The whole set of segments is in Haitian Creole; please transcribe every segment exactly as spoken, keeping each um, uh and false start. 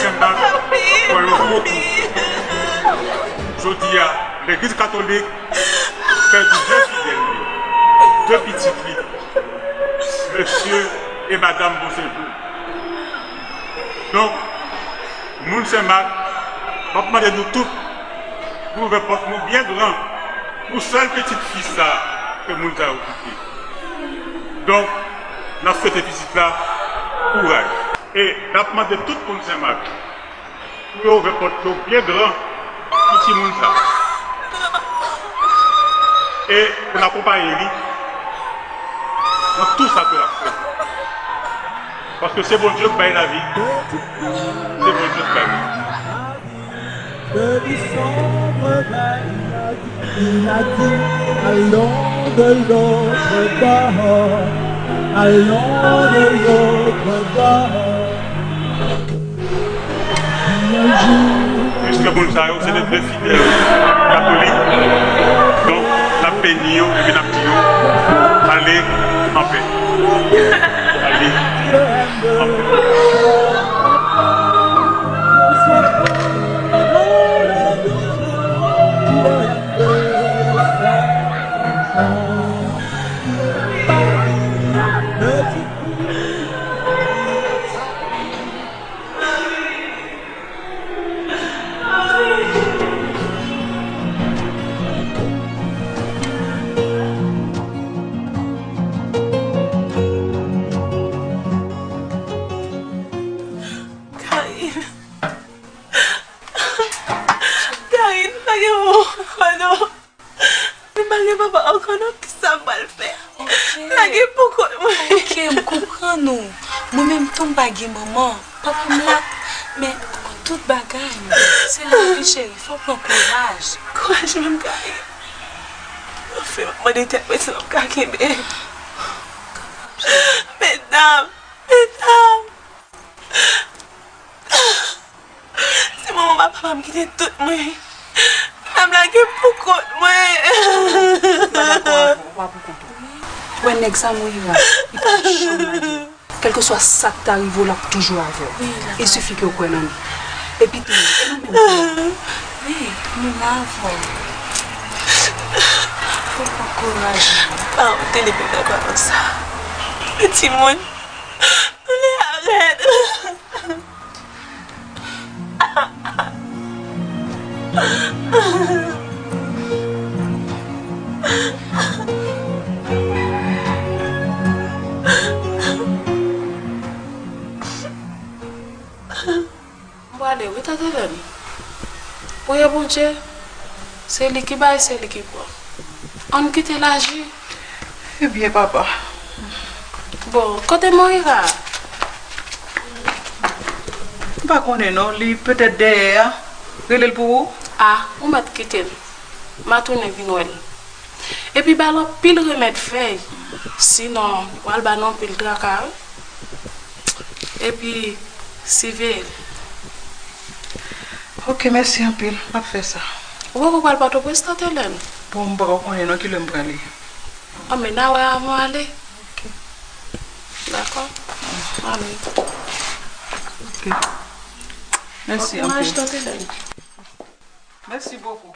Sent Mak pran yon gwo kou. Jodi a, legliz katolik pèdi de fidèl li, de pitit li, mesye e madanm Bonsejour. Donk, moun Sent Mak, m ap mande nou tout pou ouvè pòt nou byen gran pou sèl pitit fi sa ke moun sa yo kite. Donk, n ap swete pitit la kouraj. E n ap mande tout moun Sent Mak pou yo ouvè pòt yo byen gran pou timoun sa. E pou n akonpaye li nan tou sa ke l ap fè. Paske se Bondye k bay lavi. Se Bondye k bay lavi. Il a dit, allons de l'autre bord, allons de l'autre bord. Piske moun sa yo se de vrè fidèl katolik, donk n ap beni yo epi n ap di yo, ale anpè. Ale anpè. Karine. Karine, pa gen mo ankò non. Mwen pa gen papa ankò non, kisa m pral fè? Ok. Lage pou kont mwen. Ok, m konprann ou. Mwen menm tou m pa gen manman. Papa m la, men kon tout bagay, se lavi cheri, fò w pran kouraj. Kouraj menm Karine. Anfen, m ap mande tèt mwen si m ap ka kenbe. Medam, medam. Se manman papa m ki te tout mwen. Medam lage pou kont mwen. Pa dakò avè w, pa pou kont ou. Ou wè nèg sa Moïra, li pa janm lage w. Kèlkeswa sa k ta rive w, l ap toujou avè w. Wi, l ap. Il suffit ke w kwè nan li. Epi tou, e nou menm tou. Wi, nou la avè w. Fò w pran kouraj. Pa w tande pita papa sa. Timoun. Doulè a rèd. M prale wi, tante Dani. Priye Bondye, se li ki bay, se li ki pran. Ann kite l aji. Ebyen, papa. Bon, kote Moïra? M pa konnen non, li petèt dèyè a. Rele l pou ou? A, ou mèt kite l. M a tounen vin wè l. Epi ba l anpil remèd fèy. Sinon, li pral ba nou anpil traka wi. Epi, siveye l. Ok, mèsi anpil. M ap fè sa. Ou poko pral Pòtoprens, tante Lèn? Bon, m poko konnen non kilè m prale. Anben, n a wè avan w ale. Ok. Dakò? Ale. Ok. Mèsi anpil. Bon kouraj, tante Lèn. Mèsi bokou.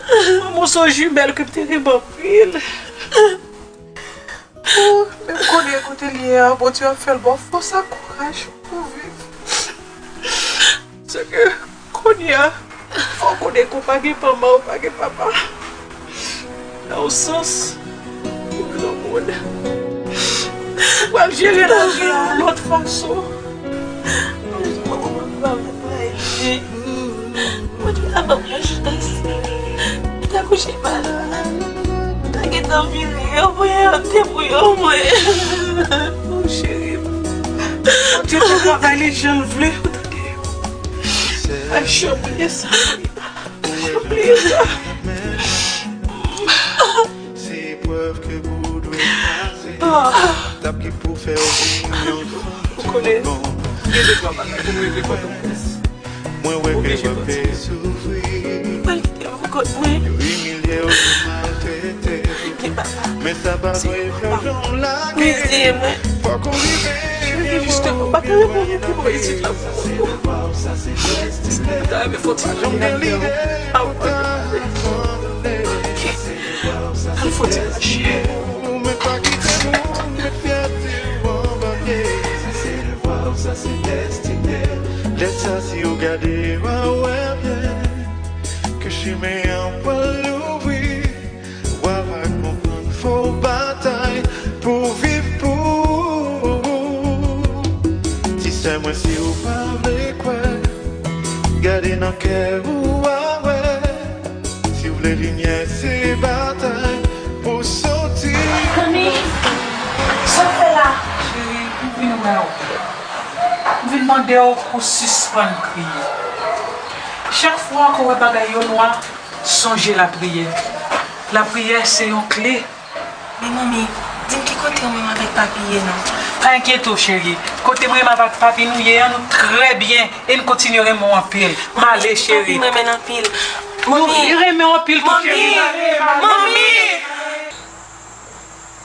Manman, w se yon jimèl ke m te renmen anpil. Oh, men m konnen kote l ye a, Bondye ap fè l ba w fòs ak kouraj pou w viv. Paske kounye a, fò w konnen ke w pa gen manman, w pa gen papa. Nan yon sans, ou granmoun. Ou pral jere lavi a yon lòt fason. Mwen te ka ban mwen chans. Mwen ta kouche malad. Mwen ta gentan vire yo, mwen te pou yo, mwen. Oh, cheri m. Bondye pou travay li jan l vle, ou tande? Ay, janm bliye sa. Janm bliye sa. Se eprèv ke pou dwe pase. Etap ki pou fè w vin yon fanm. Ou konnen, gen de twa bagay pou m regle kòdon. Mwen wè ke w ap soufri. Mwen kite pou kont mwen. Yo imilye w, yo maltrete w. Men sa pa dwe fè w janm lage. Fòk ou rive. Jisteman, pa ta reponn pou mwen isit la pou ou. Si mwen ta renmen fò ti lage avè w. Pa ou pa. Al fò ti mache. Men pa kite moun met fyète w anba pye. Sa se devwa w, sa se destine. Lè sa si w gade, w a wè byen ke chimen an pral louvri. W a va konprann fò w batay pou w viv pou ou. Ti sè mwen, si w pa vle kwè, gade nan kè ou a wè. Si w vle limyè, se batay pou w soti. Zanmi, sa w fè la? Cheri, m vin wè w. M vin mande w pou w sispann kriye. Chak fwa ke w wè bagay yo nwa, sonje lapriyè. Lapriyè se yon kle. Men manmi, di m ki kote ou menm avèk papi ye non? Pa enkyete w, cheri. Kote mwen menm avèk papi nou ye an, nou trè byen e n kontinye renmen w anpil. M ale, cheri. Papi m renmen l anpil. Nou renmen w anpil tou, cheri. M ale, m ale. Manmi!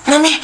Manmi!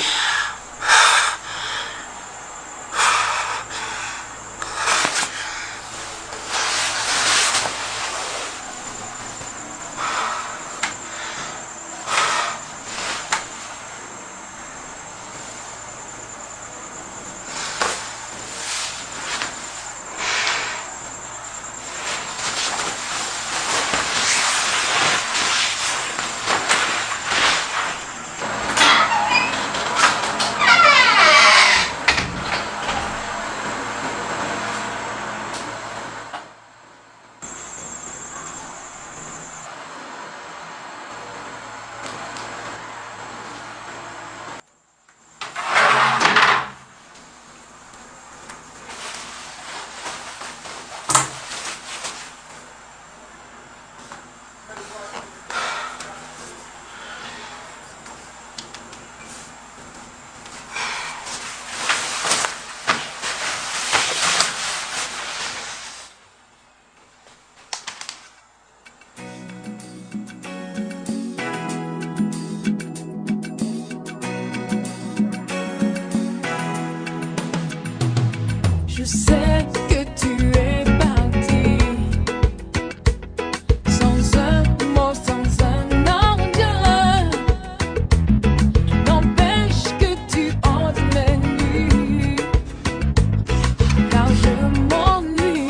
Je sais que tu es parti sans un mot, sans un adieu. N'empêche que tu hantes mes nuits, car je m'ennuie.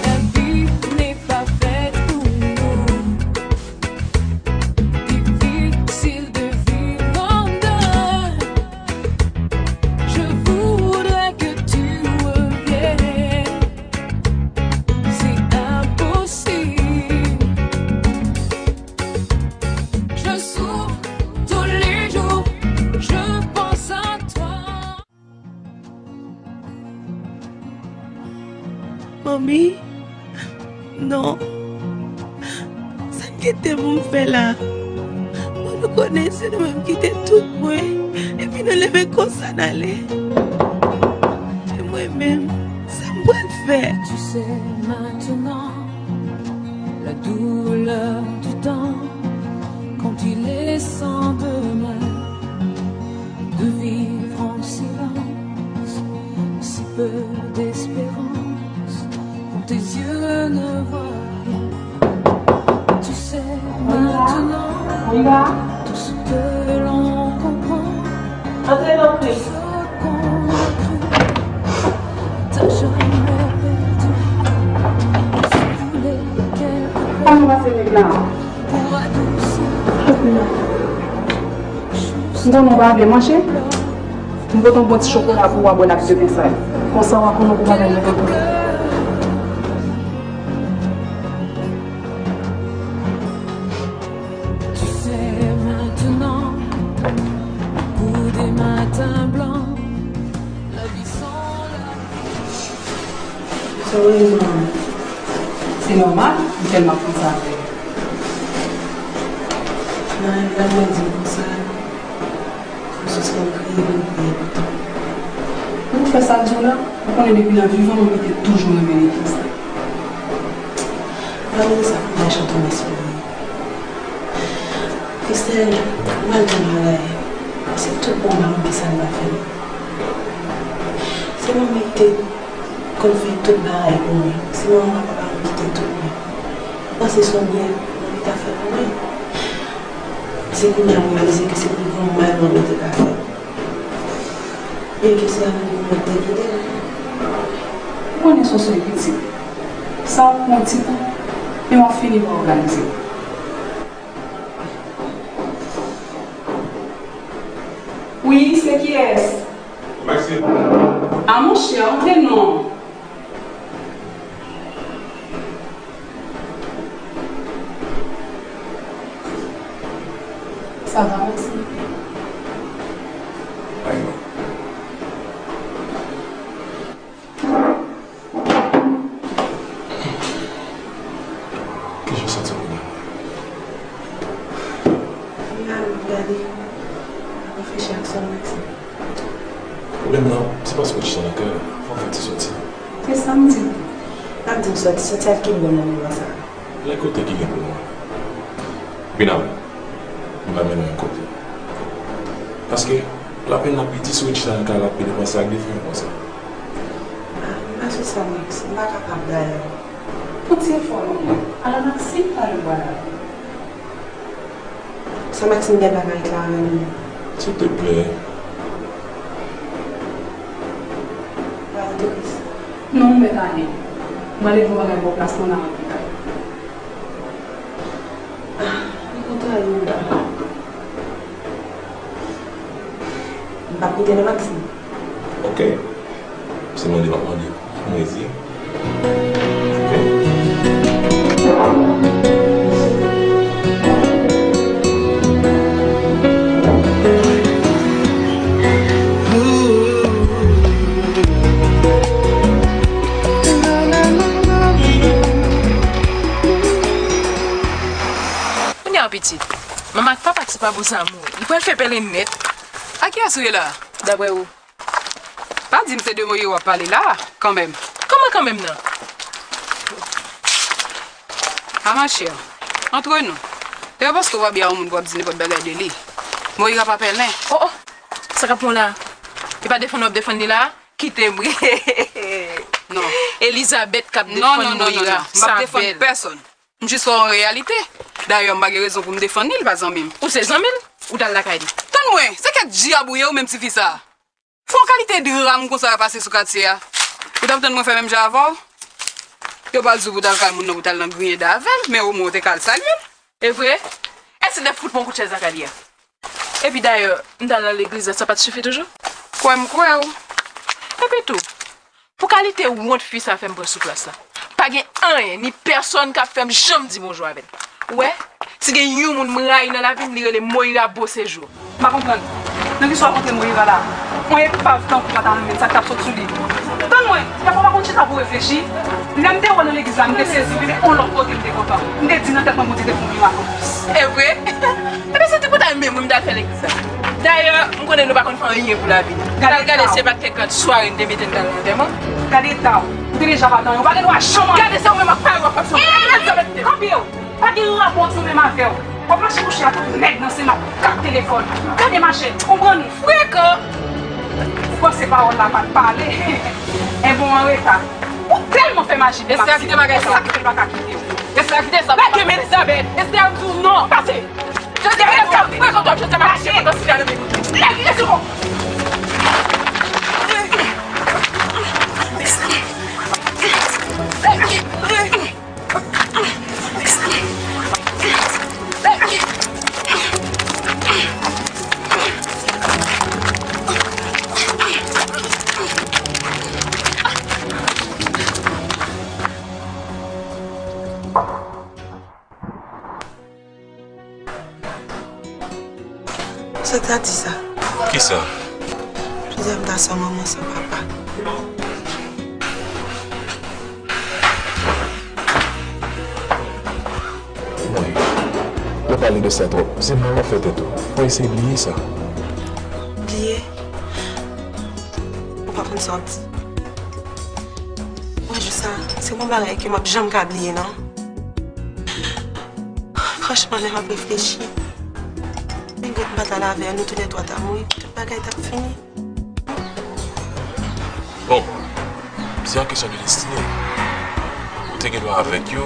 La vie n'est pas faite pour nous. Difficile de vivre en deux. Je voudrais que tu reviennes. C'est impossible. Je souffre tous les jours. Je pense à toi. Manmi, non. Sa n gentan pou m fè la? Bon, nou konnen se nou menm ki te tout mwen. Epi nou leve konsa n ale. E mwen menm, sa m pral fè? Tu sais maintenant la douleur du temps quand il est sans demain. De vivre en silence, si peu d'espérance, quand tes yeux ne voient rien. Li la? Antre non, Kris. Kòman w pase nèg la? M konnen w pa vle manje. M pote yon bon ti chokola pou w a bwè l ak de pen sa yo. Konsa w a konnen w pou bagay yo. Tu sais maintenant, pour des matins blancs, la vie sans la... Sa w wè manman? Se nòmal, m tèlman konsa avè l. Nan, lè mwen di l konsa, m sispann kriye, vin kriye toutan. Ou fè sa l di w la? Ou konnen depi nan vivan mwen, mwen te toujou renmen legliz la. Malgre sa, fòk m al chante yon mès pou li. Christelle, m al di yon bagay. Se tout bon mwen ki sa l pa fè m. Se manmi ki te konn fè tout bagay pou mwen. Se manman ak papa mwen ki te tout mwen. Mwen panse se yon byen manmi ta fè pou mwen. Se kounye a mwen reyalize ke se pou yon mal manmi te ka fè. Byenke se avèk mwen mwen te kite l. Ou konnen Sòsye pitit. Sa ap pran ti tan, men w ap fini pa òganize. Wi, se kiyès? Maxime. A monchè, antre non. Sa va, Maxime? Ay non. Kijan w santi w kounye a? M la, m ap gade, m ap reflechi ak sa w di. Pwoblèm nan, se paske w chita nan kay la. Fò w fè ti sòti. Se sa m di w. M ap di w sòti, sòti al ki bò nan moman sa a? Lè kote ki gen pou mwen. Pinal, m pa mennen w yon kote. Paske, lapenn nan pi di si w ret chita nan kay la, pi depanse ak defann konsa. Ah, m pa sou sa, Max. M pa kapab dayè. Pou ti efò nou ye. Ala Maxime pa le bwa la. Sa Maxime gen bagay la avè nou? Silteplè. Pale tou, Chris. Non, m mèt ale. Mwen ale fè yon bagay bò plas lan nan lopital. Ah, li kontan ale, madam. M p ap koute non, Maxime. Ok. Se mande m ap mande. Mwen di. Ok. Kounye a pitit, manman ak papa ki se pa bon sa mouri. Li pral fè pèlen nèt. A kiyès ou ye la, daprè ou? Pa di m se de Moyi w ap pale la, kanmenm. Kòman kanmenm nan? A ma chère, antre nou, se pa paske w pa byen a yon moun pou w ap di nenpòt bagay de li. Moyira pa pèlen. Oh, oh! Sa k ap pran w la? E pa defann w ap defann li la? Kite m ri. Non. Elizabeth k ap defann Moyira. Non, non, non, non, non. M p ap defann pèsonn. M jis wè yon reyalite. Dayè, m pa gen rezon pou m defann li, li pa zanmi m. Ou se zanmi l? Ou t al lakay li? Tann mwen, se kèk dyab ou ye, ou menm tifi sa a. Fè yon kalite dram konsa pase sou katye a. Ou t ap tann mwen fè menm jan avè w? Yo pral di w pou w t al kay moun nan, pou w t al nan griyen avè l, men omwen w te ka al salye l. E vre? Èske lè fout pran kout chèz lakay li a? Epi dayè, m t al nan legliz la, sa pa t sifi toujou? Kwè m kwè w. Epi tou, pou kalite wont fi sa fè m pran sou plas la. Pa gen anyen, ni pèsonn k ap fè m janm di bonjou avè l. Ou wè, si gen yon moun m rayi nan lavi m, li rele Moyira Beauséjour. M pa konprann. Nan ki sa w ap antre Moyira la? Yon epav tankou w pa ta renmen l, sa k t ap sot sou li? Tann mwen, dèfwa w pa konn chita pou w reflechi? Lè m te wè w nan legliz la, m te sezi, men yon lòt kote m te kontan. M te di nan tèt mwen, Bondye te fè yon mirak anplis. E vre? Ebyen, se tripotay menm wi m t al fè legliz la. Dayè, m konnen nou pa konn fè anyen pou lavi nou. Gade, gade, se pa t kèk sware n te mete n t al nan antèman. Gade eta w. Ou te deja pa t anyen. Ou pa gen dwa janm anyen. Gade, se ou menm ak pawòl w ap fè. Elizabeth, kanpe w. Pa gen rapò ant nou menm avè w. W ap mache kouche ak tout nèg nan se m ap gad telefòn. Gade machè, konprann ou. Frekan! Ou panse pawòl la pa t pale? Enben w anreta. Ou tèlman fè maji pou Maxime. Esther, kite bagay sa. Sa k fè l pa ka kite w. Esther, kite sa. Lage men Elizabeth. Esther, di w non. Pase. Jodi a, Sa ta di sa. Kisa? Jodi a m ta san manman, san papa. Mwen, lè w pale de sa twòp, se mal w ap fè tèt ou. Mwen eseye bliye sa. Bliye? Ou pa konn sa w ap di. Mwen, jou sa, se yon bagay ke m ap janm ka bliye, non. Franchman, lè m ap reflechi, menm lè m pa t al avè nou toulètwa ta mouri, tout bagay t ap fini. Bon, se yon kesyon de destine. Ou te gen dwa avèk yo,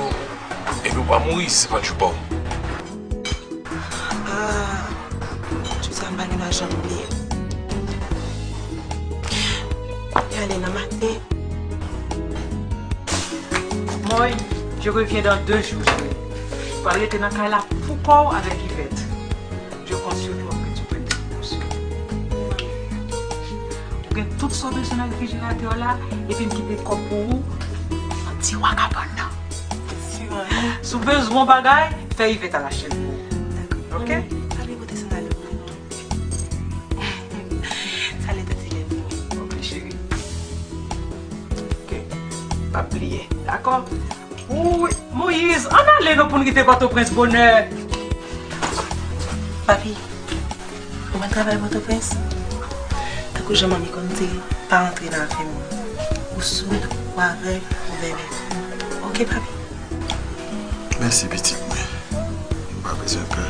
epi ou pa mouri si se pa t jou pa w. Ah, jou sa m pa gen dwa janm bliye. Li ale nan maten. Moi, je reviens dans deux jours, chérie. Ou pral rete nan kay la pou kò w avèk Yvette. Je compte sur toi que tu peux te reposer. Ou gen tout sa w bezwen nan refrijeratè w la, epi m kite kòb pou ou nan tiwa kabann nan. Si w bezwen yon bagay, fè Yvette al achte l pou ou. Dakò. Ok? Mami, mami, pote sandal yo pou mwen. Salye tèt Silèn pou mwen. Ok, cheri. Ok. Pa bliye. Dakò? Wi, Moyiz, ann ale non pou n kite Pòtoprens bonè. Papi, ou pa travay Pòtoprens? Tankou jan manmi konn di, pa antre nan afè moun. Ou soud, ou avèg, ou vèvè. Ok, papi? Mèsi, pitit mwen. Ou pa bezwen pè.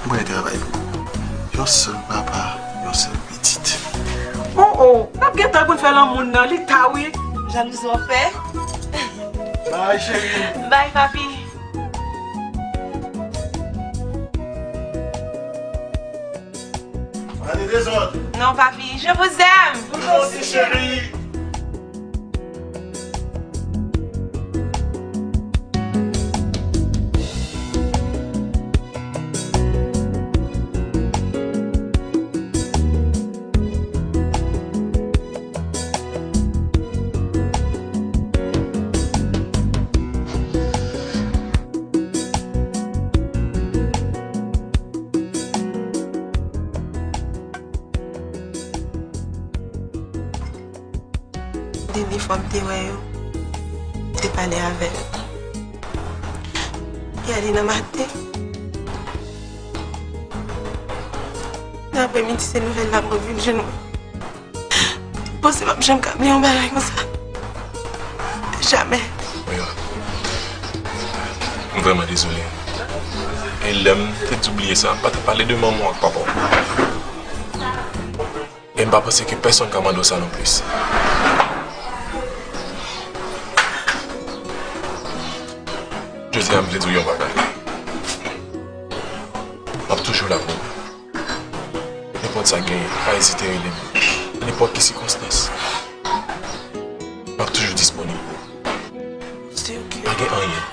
M pral travay pou ou. Yon sèl papa, yon sèl pitit. Oh, oh, n ap gen tan pou n fè lanmou nan, li ta wi. Jalouzi w ap fè? Bye, cheri. Bye, papi. Pas de désordre. Non, papi, je vous aime. Moi aussi, chérie. Dènye fwa m te wè yo, m te pale avè yo. Yè nan maten, nan aprèmidi, se nouvèl la mwen vin jwenn mwen. Bon, se p ap janm ka bliye yon bagay konsa. Jamè. Wi, m vrèman dezole. E lè m te di w bliye sa, m pa te pale de manman w ak papa w. E m pa panse ke pèsonn ka mande w sa non plis. Jodi a, m vle di w yon bagay. M ap toujou la pou ou. Nenpòt sa k genyen, pa ezite rele m. Nenpòt ki sikonstans, m ap toujou disponib pou ou. Pa gen anyen,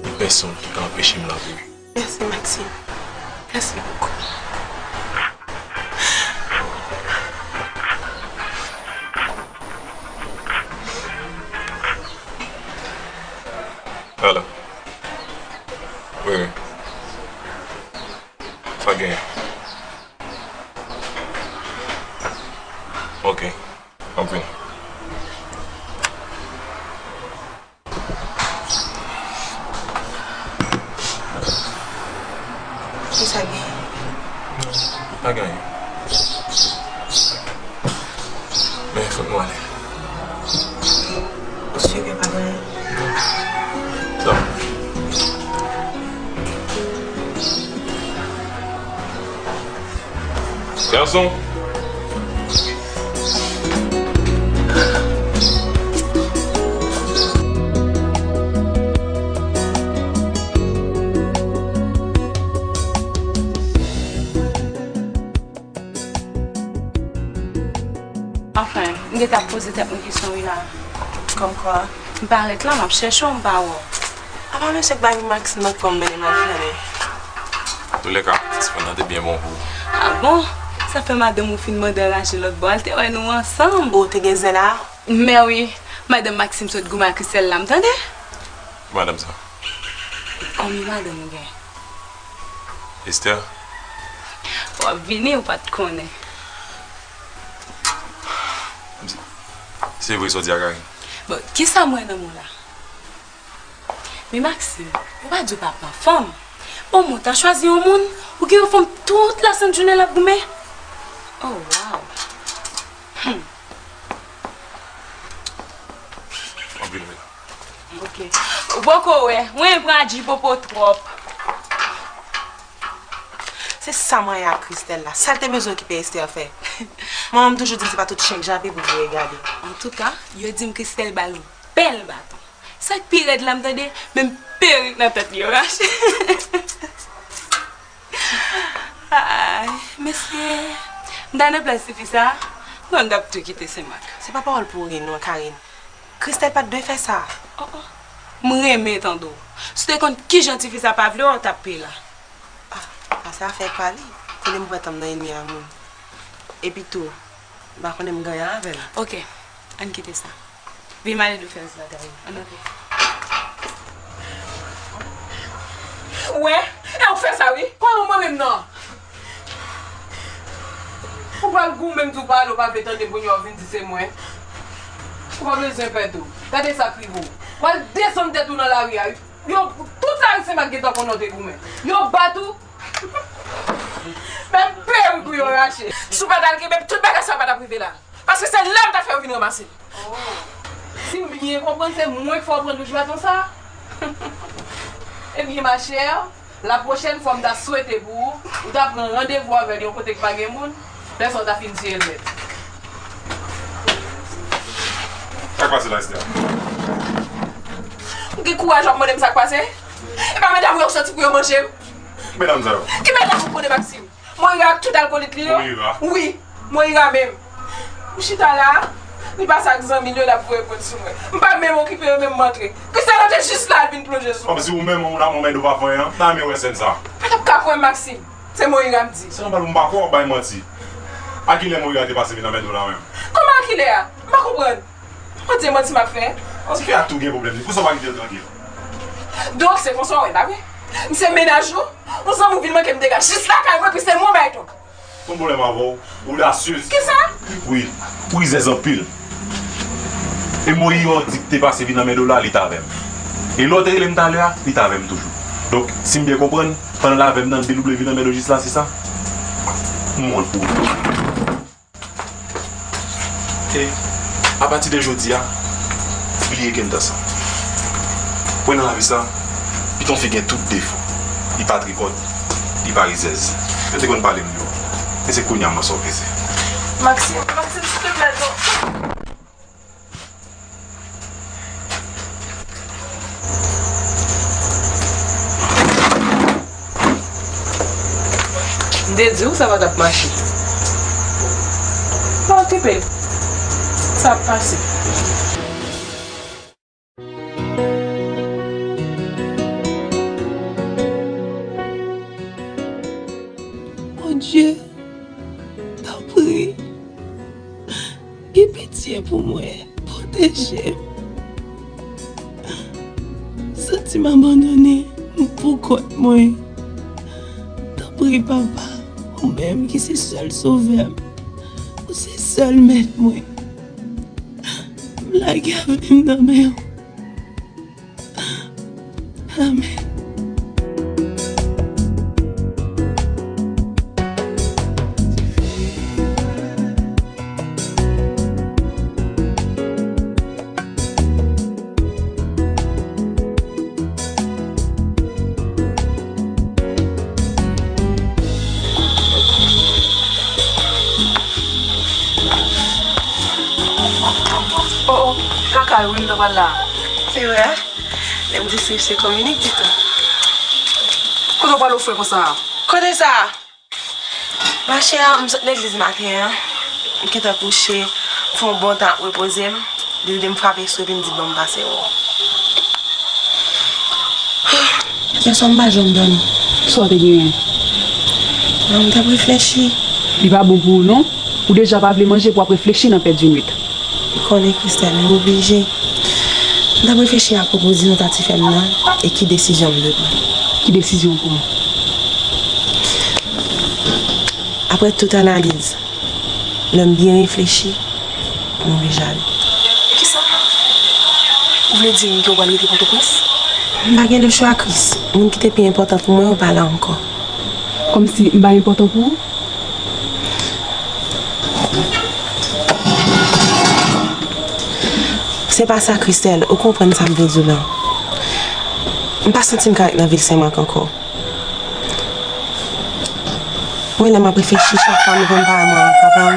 ni pèsonn ki ka anpeche m la pou ou. Mèsi, Maxime. Mèsi bokou. Alo. Wi, wi. Sa genyen? Ok. M ap vini. Kisa gen? Pa gen anyen. Men, fòk nou ale. Ou si ke pa gen anyen? Non. Gason. Anfen, m gentan ap poze tèt mwen kesyon wi la. Kòmkwa? M parèt la, m ap chèche w, m pa wè w. Apa mesye k bay Maxime nan kòm bèl imaj la, men. Antoulèka, sispann nan te byen bon pou ou. Ah bon? Sa fè madanm ou fin mande anraje lòt bò a, l te wè nou ansanm. Ou te gen zèl a? Men wi, madanm Maxime sot goumen ak Christelle la, m tande. Ki madanm sa? Konbyen madanm ou gen? Esther? W ap vini, ou pa t konnen. Se vre sa w di a, Karine. Bon, kisa m wè nan men w la? Men Maxime, ou pa di w pa pran fanm. Bon, men w ta chwazi yon moun, ou gen yon fanm tout lasent jounen l ap goumen. Oh, wow. Hmm. M ap vin wi la. Ok. Ou poko wè, mwen pran Adji popo twòp. Se sa m rayi ak Christelle la. Sa l te bezwen okipe Esther fè. Manman m toujou di m se pa tout chen k jape pou voye gade. Antouka, yo di m Christelle ba l yon bèl baton. Sa k pi rèd la, m tande, menm perik nan tèt li yo rache. Ay, mesye, m ta nan plas tifi sa, mwen m t ap tou kite Senmak. Se pa pawòl pouri non, Karine. Christelle pa t dwe fè sa. Oh, oh. M renmen tande w. Si w te konn kijan tifi sa pa vle w, w t ap peye la. Ah, sa se afè pa li. Konnen m pran tan m nan ènmi a moun. Epi tou, m pa konnen m gen anyen avè l. Ok, ann kite sa. Vin m ale dwe fè lòt bagay. Ann antre. Wè, e ou k fè sa wi. Kòman mwen menm nan? Ou pral goumen m di w pale, ou pa vle tande m kounye a w vin di se mwen. Ou pa bezwen pè tou. Gade sa k rive w. Pral desann tèt ou nan lari a wi. Yo, tout lari Senmak gentan konnen w te goumen. Yo bat ou. Menm perik ou yo rache. Si w pa t al kenbe m, tout bagay sa pa t ap rive la. Paske se la m ta fè yo vin ranmase l. Oh. Si m byen konprann, se mwen k fè w pran douch baton sa? Ebyen, ma chère, la pwochèn fwa m ta swete pou ou, ou ta pran randevou avè l yon kote k pa gen moun, lè sa w ta fin tiye l nèt. Sa k pase la, Esther? Ou gen kouraj w ap mande m sa k pase? E pa medam ou yo k soti pou yo manje m? Ki medam sa yo? Ki medam ou konnen, Maxime? Moira ak tout alkolik li yo? Moira? Wi, Moira menm. M chita la, li pase ak zanmi l yo, l ap voye pwent sou mwen. M pa menm okipe yo, menm m antre. Christelle te jis la, l vin plonje sou mwen. Kòmsi ou menm, ou nan moman ou pa fè anyen, nan men wè sèn sa. Ou pa t ap ka kwè m, Maxime. Se Moira m di. Se nòmal pou m pa kwè w ap bay manti. A kilè Moira te pase vin anmède w la menm? Kòman a kilè a? M pa konprann. Ou di manti m ap fè? Tifi a tou gen pwoblèm li. Poukisa w pa kite l trankil? Donk, se konsa w wè l, pa vre? M se mennaj ou? Yon zanmi w vin manke m dega jis lakay mwen, epi se mwen bay tonk. Yon pwoblèm avè w, odasyez. Kisa? Wi, ou rizèz anpil. E Moira w di k te pase vin anmède w la, li t avè m. E lè w te rele m talè a, li t avè m toujou. Donk, si m byen konprann, pandan l avè m nan, l dedoble vin anmède w jis la, se sa? M wont pou ou. E, apati de jodi a, bliye Kentas sa. Wè nan lavi sa, piton fi gen tout defo. Li pa tripòt, li pa rizèz. Yo te konn pale m yo. Men se kounye a m wè sa w peze. Maxime, Maxime, silteplè, non. M te di w sa pa t ap mache. Pa okipe l. Sa ap pase. Bondye, tanpri. Gen pitye pou mwen, pwoteje m. Santi m abandone, m poukont mwen. Tanpri, Papa, ou menm ki se sèl Sovè m, ou se sèl Mèt mwen. M lage avni m nan men w. Amèn. Oh, oh, kaka, wi, m t ap pral la. Se vre? Lè m di Steve se kominik ditou. Kote w pral ofre konsa? Kote sa? Machè, m sot legliz maten an. M gentan kouche, m fè yon bon tan ap repoze m. Li di m frape sou epi m di bon m pase wè w. Yè swa m pa janm dòmi. Sa w te genyen? Non, m t ap reflechi. Li pa bon pou ou non. Ou deja pa vle manje epi w ap reflechi nan pèdi nwit. Ou konnen Christelle, m oblije. M t ap reflechi a pwopozisyon sa ti fè m nan e ki desizyon m dwe pran. Ki desizyon w pran? Apre tout analiz, lè m byen reflechi, m oblije ale. Kisa? Ou vle di m ke w pral rete Pòtoprens? M pa gen lechwa, Chris. Moun ki te pi enpòtan pou mwen yo pa la ankò. Kòmsi m pa enpòtan pou ou? Se pa sa, Christelle. Ou konprann sa m vle di w la. M pa santi m ka ret nan vil Senmak ankò. Mwen, lè m ap reflechi chak fwa m konpare mwen ak papa m,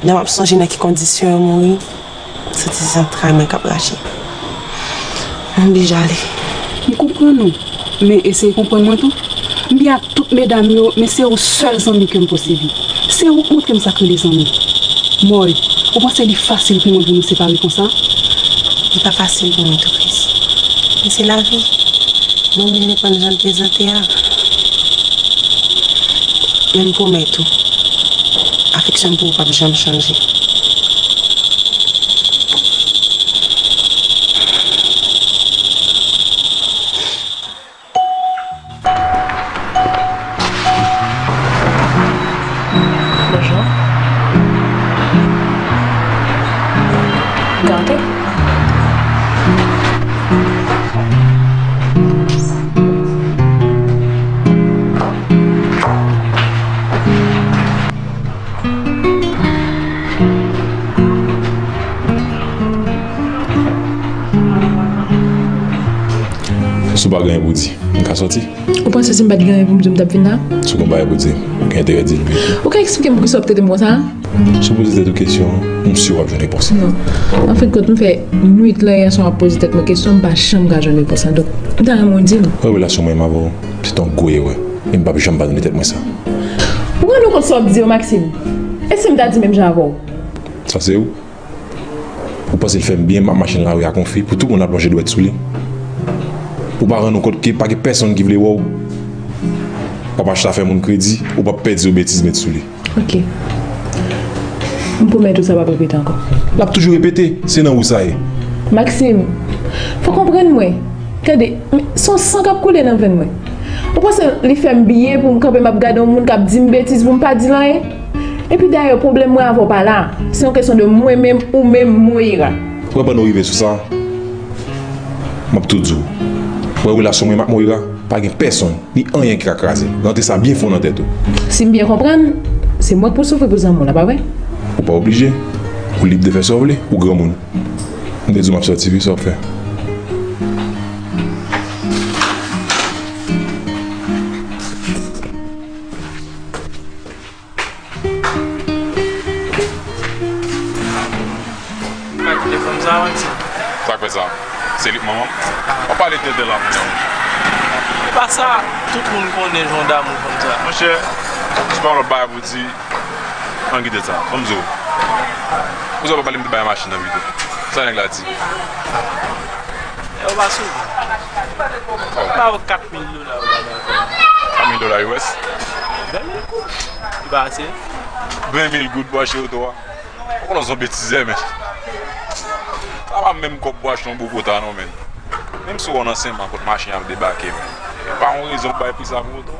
lè m ap sonje nan ki kondisyon yo mouri, m santi se zantray mwen k ap rache. M oblije ale. M konprann ou, men eseye konprann mwen tou. M byen ak tout medam yo, men se ou sèl zanmi ke m posede. Se ou k montre m sa k rele zanmi. Mòy, ou panse li fasil pou mwen pou nou separe konsa? Li pa fasil pou mwen tou, Chris. Men se lavi. Mwen oblije pran l jan l prezante a. Men m pwomèt ou, afeksyon m pou ou p ap janm chanje. Bonjou. Gade. Si w pa gen anyen pou di, m ka sòti? Ou panse si m pa t gen anyen pou m di w, m t ap vin la? Si w gen bagay pou di, ou gen enterè di l vit. Ou ka eksplike m poukisa w ap trete m konsa? Si w poze tèt ou kesyon an, m si w ap jwenn repons lan. Non. An fen de kont, m fè nwit lan yè swa m ap poze tèt mwen kesyon, m pa janm ka jwenn repons lan. Donk, m ta renmen w di m. Wè, relasyon mwen menm avè w, se t yon gwo erè. E m p ap janm padone tèt mwen sa. Ou rann ou kont sa w ap di yo, Maxime? E si m ta di menm jan avè w? Sa se ou? Ou panse l fè m byen, m ap mache nan lari ak yon fi, pou tout moun ap lonje dwèt sou li? Ou pa rann ou kont ke pa gen pèsonn ki vle wè w? W ap achte afè moun kredi, ou p ap pèdi yon betiz met sou li. Ok. M pwomèt ou sa p ap repete ankò. L ap toujou repete, se nan ou sa ye. Maxime, fò w konprann mwen. Gade, men, se yon san k ap koule nan venn mwen. Ou panse li fè m byen pou m kanpe m ap gade yon moun k ap di m betiz pou m pa di l anyen? Epi dayè, pwoblèm mwen avè w pa la. Se yon kesyon de mwen menm, ou menm, Moira. Ou wè, pandan w rive sou sa, m ap tou di w. Ou wè, relasyon mwen ak Moira, pa gen pèsonn ni anyen ki ka kraze l. Rantre sa byen fon nan tèt ou. Si m byen konprann, se mwen k pou soufri pou zanmi w la, pa vre? Ou pa oblije. Ou lib de fè sa w vle, ou granmoun. M te di w m ap sòti wi, sa w ap fè? Pa kite fanm sa, Maxime. Sa k fè sa? Se li k manman m? W ap pale tenten la, monchè. E pa sa, tout moun konnen jan w damou fanm sa. Monchè, si pa yon lòt bagay pou di, ann kite sa. Ban m di w. Ou sa pa pale m te bay machin nan pito. Sa nèg la di? E ou pa souvan. Ou ba yo kat mil dola, ou pa dakò. Kat mil dola U S? Ven mil goud. Li pa ase? Ven mil goud pou achte oto a? Ou konnen se yon betizè, men. Sa pa menm kòb pou achte yon Bogota, non, men. Menm si w nan Senmak, kot machin ap debake, men. E pa yon rezon pou bay pri sa pou oto.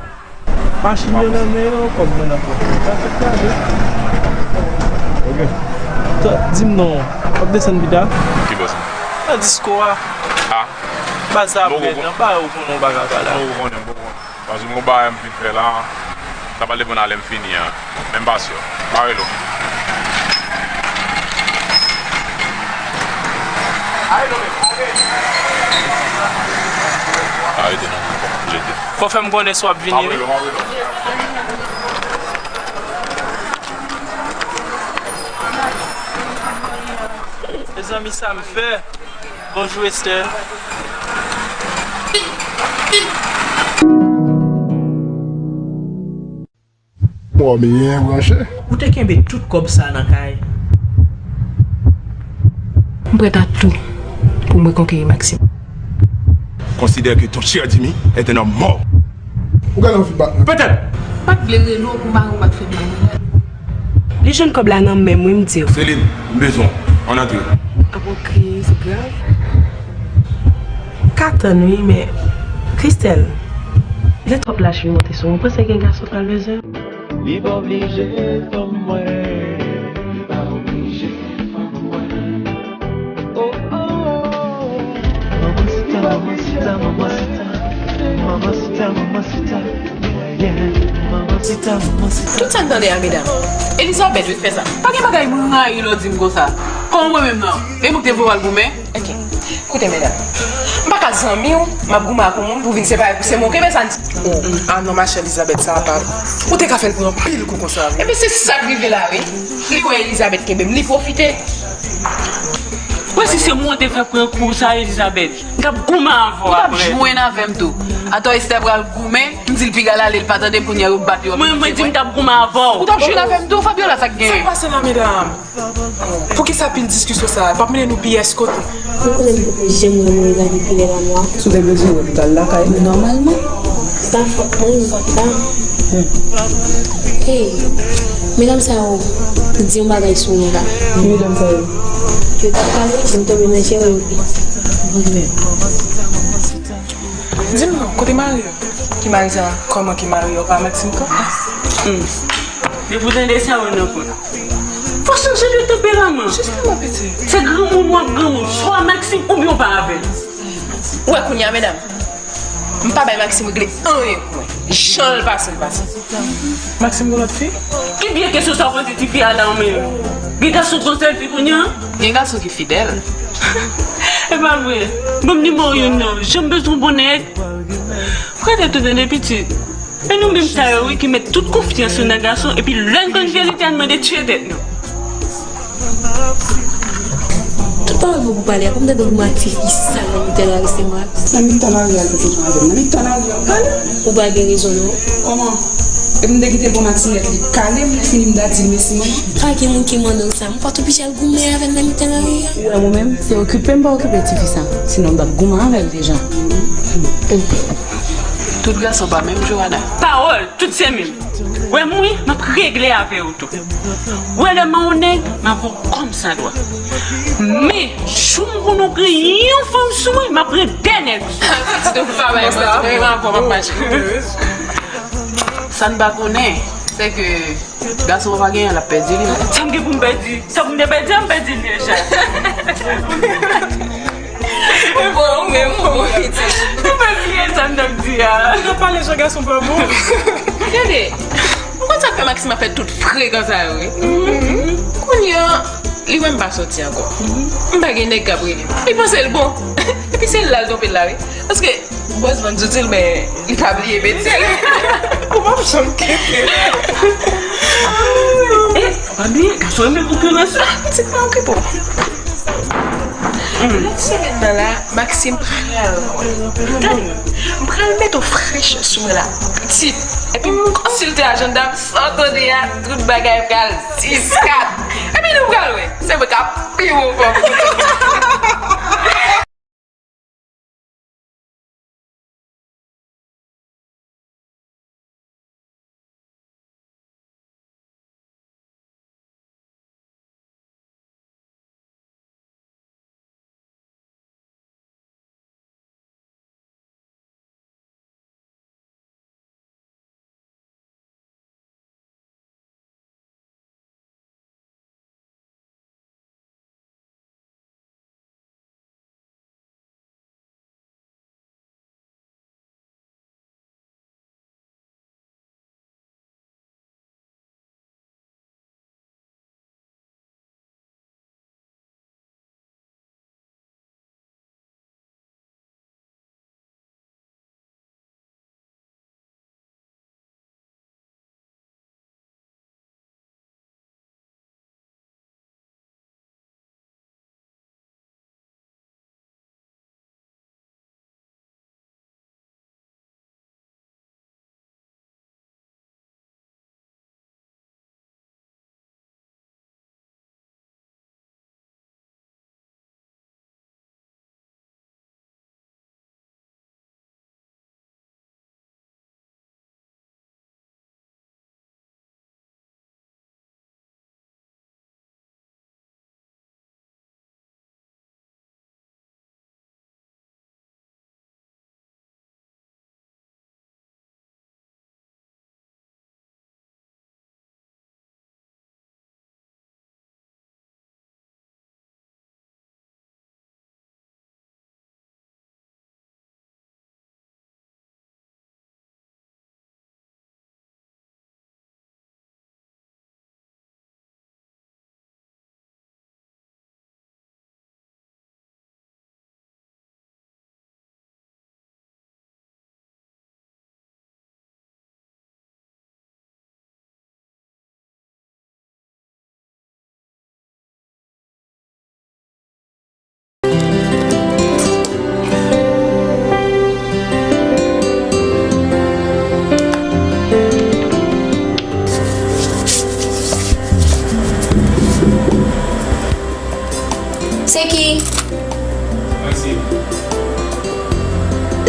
Machin yo nan men yo, kòb mwen nan pòch mwen. Sa fèt gade. Ok. Di m non, w ap desann pita? Ki bò sa? Nan disko a. A? Baz la ap rèd, anba yo konnen w pa ka pale. Bon, ou konnen, bon, bon. Paske m gon bagay m vin fè la. Sa pral depann a lè m fini an. Men m pa si. M a rele w. Arete non, m jete. Fò fè m konnen si w ap vini, wi. Mezanmi, sa m fè. Bonjou, Esther. Mò byen branche. Ou te kenbe tout kòb sa nan kay. M prèt a tou pou m rekonkeri Maxime. Considère que ton cher Jimmy est un homme mort. Ou gade yon fi bat mwen. Petèt. M pa t vle rele w pou m pa wè w pa t fè m mal. Li jwenn kòb la nan men m, wi, m di w. Celine, m bezwen w. Ann antre. Ap wè w kriye, se grav. Ka tann wi, men Christelle, lè twòp lach vin monte sou mwen, ou panse gen gason k pral bezwen? Li pa oblije fanm mwen. Li pa oblije fanm mwen. Oh, oh, oh. Mamacita, mamacita, mamacita. Mamacita, mamacita. Yeah, yeah. Mamacita, mamacita. Tout sa n tande a, medam. Elizabeth vin fè sa. Pa gen bagay m rayi lè w di m konsa. Kòman mwen menm nan? E mwen ki te voye w al goumen? Ok. Koute, medam. M pa ka zanmi w, m ap goumen ak yon moun pou vin separe pou se mwen. Ou kenbe sa n di? Oh, ah non, machè Elizabeth, sa a pa. Ou te ka fè l pran anpil kou konsa, wi. Ebyen, se sa k rive la, wi. Li wè Elizabeth kenbe m, li pwofite. Wè, si se mwen te fè pran kou sa, Elizabeth, m t ap goumen avè w apre. Ou t ap jwenn avè m tou. Atò, Esther pral goumen, m di l piga l ale, l pa tande, kounye a yo bat yo. Mwen, mwen di m t ap goumen avè w. Ou t ap jwenn avè m tou, Fabiola, sa k genyen? Sa k pase la, medam? Poukisa pil diskisyon sa a? P ap mennen nou pyès kote. Ou konnen m poko janm wè Moyiz la depi lè lanmò a. Si w te bezwen wè m, m t al lakay ou nòmalman. Se pa fòt mwen, se fòt la. Hey, medam sa yo di yon bagay sou mwen la. Ki medam sa yo? Yo t ap pale, m tonbe nan jere yo. Di m non, kote mari w? Ki mari sa? Kòman ki mari w pa Maxime kanpe? Hmm. Depi w tande sa, ou nan kont. Fò chanje de tanperaman. Jisteman, pitit. Se granmoun w ap granmoun. Swa Maxime oubyen w pa avè l. Ou wè kounye a, medam? M pa bay Maxime regle anyen pou mwen. Jan l pase, l pase. Maxime gon lòt fi? Ki vye kesyon sa w poze tifi a la ou menm? Gen gason k gon sèl fi kounye a? Gen gason ki fidèl. E pa vre. Ban m nimewo youn nan. Jan m bezwen w bon nèg. Prete tou tande pitit. E nou menm sa yo wi ki met tout konfyans nou nan gason epi lè n konn verite a n mande tiye tèt nou. Tout pawòl w pou pale a, kòm tande w ak ti fi sal nan mitan lari se mwen. Nan mitan lari a l te konn avè m. Nan mitan lari a w pale. Ou pa gen rezon non. Kòman? Epi m te kite l bon matinèt li kale m, fini m ta di l mèsi mwen. Pa gen moun ki mande w sa. M pa t oblije al goumen avè l nan mitan lari a. Ou wè mwen menm, se okipe m pa okipe ti fi sa. Sinon m t ap goumen avè l deja. Tout gason pa menm, Johanna. Pawòl, tout se menm. Wè m wi, m ap regle avè w tou. Wè lè m a yon nèg, m ap wè w kòm sa dwa. Men, jou m konnen w gen yon fanm sou mwen, m ap pran dè nèg. Sa n pa konnen, se ke gason an pa genyen, l ap pèdi li menm. Sa m gen pou m pèdi? Sa pou m te pèdi a, m pèdi l deja. Bon, ou menm, ou pitit. Ou pa bliye sa m t ap di a. Ou ka pale jan gason pa bon. Gade, ou konn sa k fè Maxime ap fè tout frekan sa yo, wi. Kounye a, li wè m pa soti ankò. M pa gen nèg k ap rele m. Li panse l bon. Epi se la l twonpe l la, wi. Paske bòs vann zouti l, men li pa bliye betiz. Ou p ap janm kite. E, pa bliye, gason renmen konkirans. Ah, pitit, pa okipe w. Lòt semèn nan la, Maxime pral. Tande, m pral mete w frèch sou mwen la, pitit. Epi m, kòmsi l te ajann dam, sa w tande a, tout bagay pral diskat. Epi nou pral wè, se mwen k ap pi bon fanm.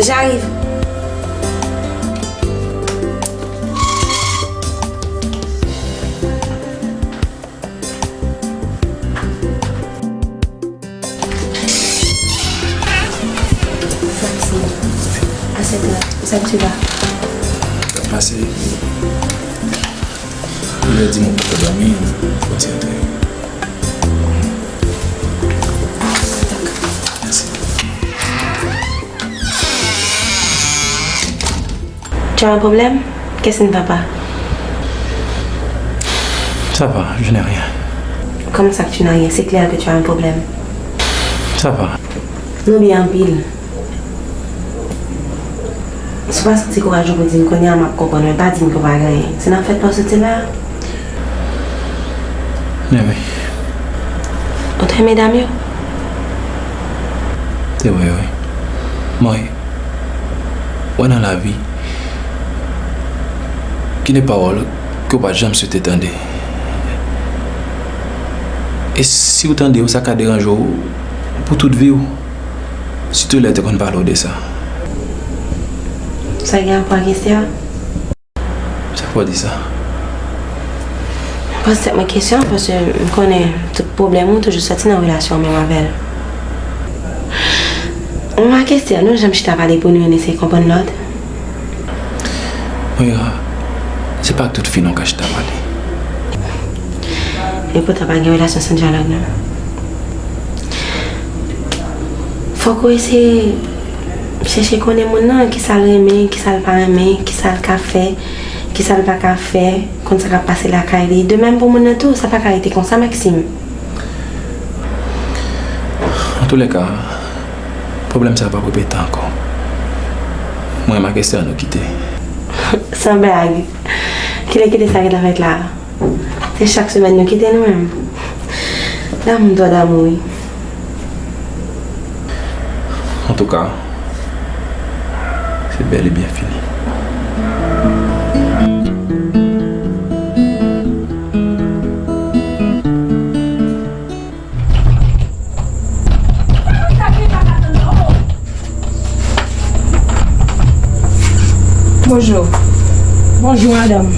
J'arrive. Maxime, à cette heure, où ça que tu vas? Sa pase. Ou lè di mwen pou dòmi, ou ti antre. Mèsi. Tu as un problème? Qu'est-ce qui ne va pas? Ça va, je n'ai rien. Comment ça que tu n'as rien? C'est clair que tu as un problème. Ça va. Nou byen anpil. Si w pa santi kouraj ou pou di m kounye a, m ap konprann, men pa di m ke w pa gen anyen. Se nan fèt pa w soti la a? Anyway. Ou te renmen medam yo? Se vre, wi. Mwen, wè nan lavi, gen de pawòl ke w pa janm swete tande. E si w tande yo, sa ka deranje w pou tout vi w. Sitou lè yo te konn pale w de sa. Sa gen rapò ak Esther? Sa fè w di sa? M poze tèt mwen kesyon, paske m konnen tout pwoblèm ou toujou soti nan relasyon w menm avè l. Mwen ak Esther, nou janm chita pale pou nou youn eseye konprann lòt? Moira, se pa ak tout fi nou ka chita pale. E poutan pa gen relasyon san dyalòg, non. Fòk ou eseye chèche konnen moun nan, kisa l renmen, kisa l pa renmen, kisa l ka fè, kisa l pa ka fè, konn sa k ap pase lakay li. De menm pou moun nan tou, sa pa ka rete konsa, Maxime. Antoulèka, pwoblèm sa a p ap repete ankò. Mwen ak Esther nou kite. San blag. Kilè kite sa gentan fèt la? Se chak semèn nou kite nou menm. Damou m twò damou, wi. Antouka, se bèl e byen fini. Bonjou. Bonjou, madanm.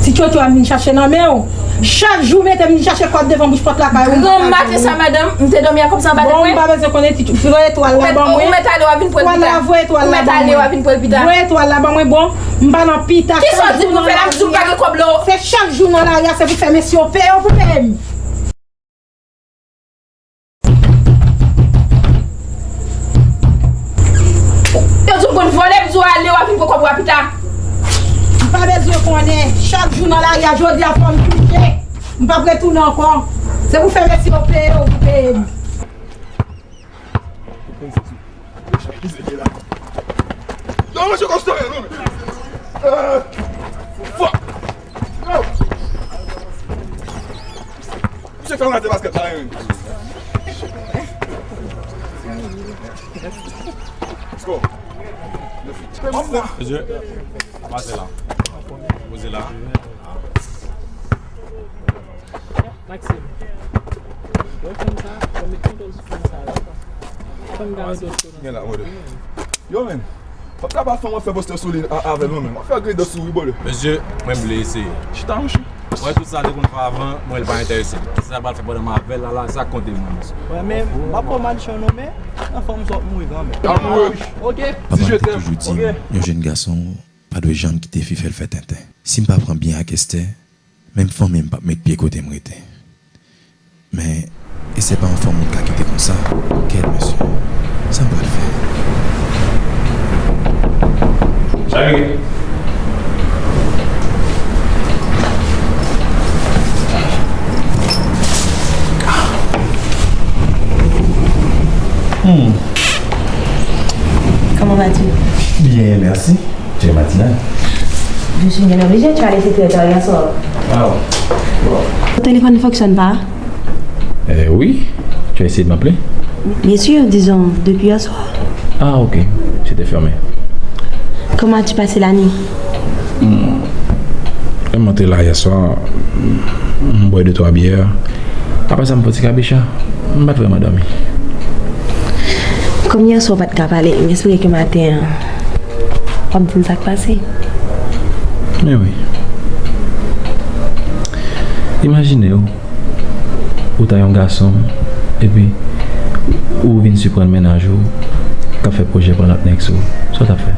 Ti tchotcho a m vin chache nan men w. Chak jou mete m vin chache kòb devan bouch pòt lakay ou. Gran maten sa, madanm, m te dòmi a kòb sa anba tèt mwen. Bon, m pa bezwen konnen ti tchotcho. Voye etwal la ban mwen. Ou mèt ale, w a vin pran l pita. Etwal la, voye etwal la ban mwen. Voye etwal la ban mwen, bon. M pa nan pita. Kisa w di pou fè la, m di w pa gen kòb la. Se chak jou nan lari a, se pou fè mesye yo peye w pou peye m. Yo di w konn vòlè, m di w ale, w a vin pran kòb w a pita. M pa bezwen konnen. Chak jou nan lari a, jodi a fò m touche. M p ap retounen ankò. Se pou fè mesye yo peye w pou peye m. Yo, mesye Kòstò, non, men. Eh, fuck. Yo. Misye fè m rate baskèt la, wi. Let's go. Mesye, pase la. Poze la. Maxime. Wè fèm sa, fè m met kontròl sou fèm sa, dakò? Fè m ka met kontròl. Gen la, mode. Yo, men. Pap ka pa fè mwen fè poste sou li a- avè l, non, men. Mwen fè grenn dan sou wi, bòlè. Mesye, mwen vle eseye. Chita, monchè. Mwen, tout sa te konn fè avan, mwen, l pa enterese m. Sa pral fè pandan m avè l la, la, sa konte mwen, mesye. Wè, men, m ap pran manchon, non, men, anfòm sa w ap mouri, granmèt. Al mouri. Ok. Papa m te toujou di m, yon jèn gason pa dwe janm kite fi fè l fè tenten. Si m pa pran byen ak Esther, menm fanmi m p ap met pye kote m rete. Men, e se pa yon fanm moun ka kite konsa. Kèt, mesye. Sa m pral fè? Sa vire. Hmm. Comment vas-tu? Bien, merci. Tu es matinal. Je suis bien obligée, tu as laissé très tard hier soir. Ah ouais. Bon. Ton téléphone ne fonctionne pas? Euh, oui. Tu as essayé de m'appeler? Bien sûr, disons, depuis hier soir. Ah, ok. C'était fermé. Comment as-tu passé la nuit? Hmm. Lè m antre la yè swa, m bwè de twa byè. Apre sa, m fè ti kabicha. M pa t vrèman dòmi. Kòm yèswa w pa t ka pale, m espere ke maten an, w ap di m sa k pase. Men wi. Imajine w, ou ta yon gason, epi ou vin siprann mennaj ou k ap fè pwojè pran lòt nèg sou ou. Sa w t ap fè?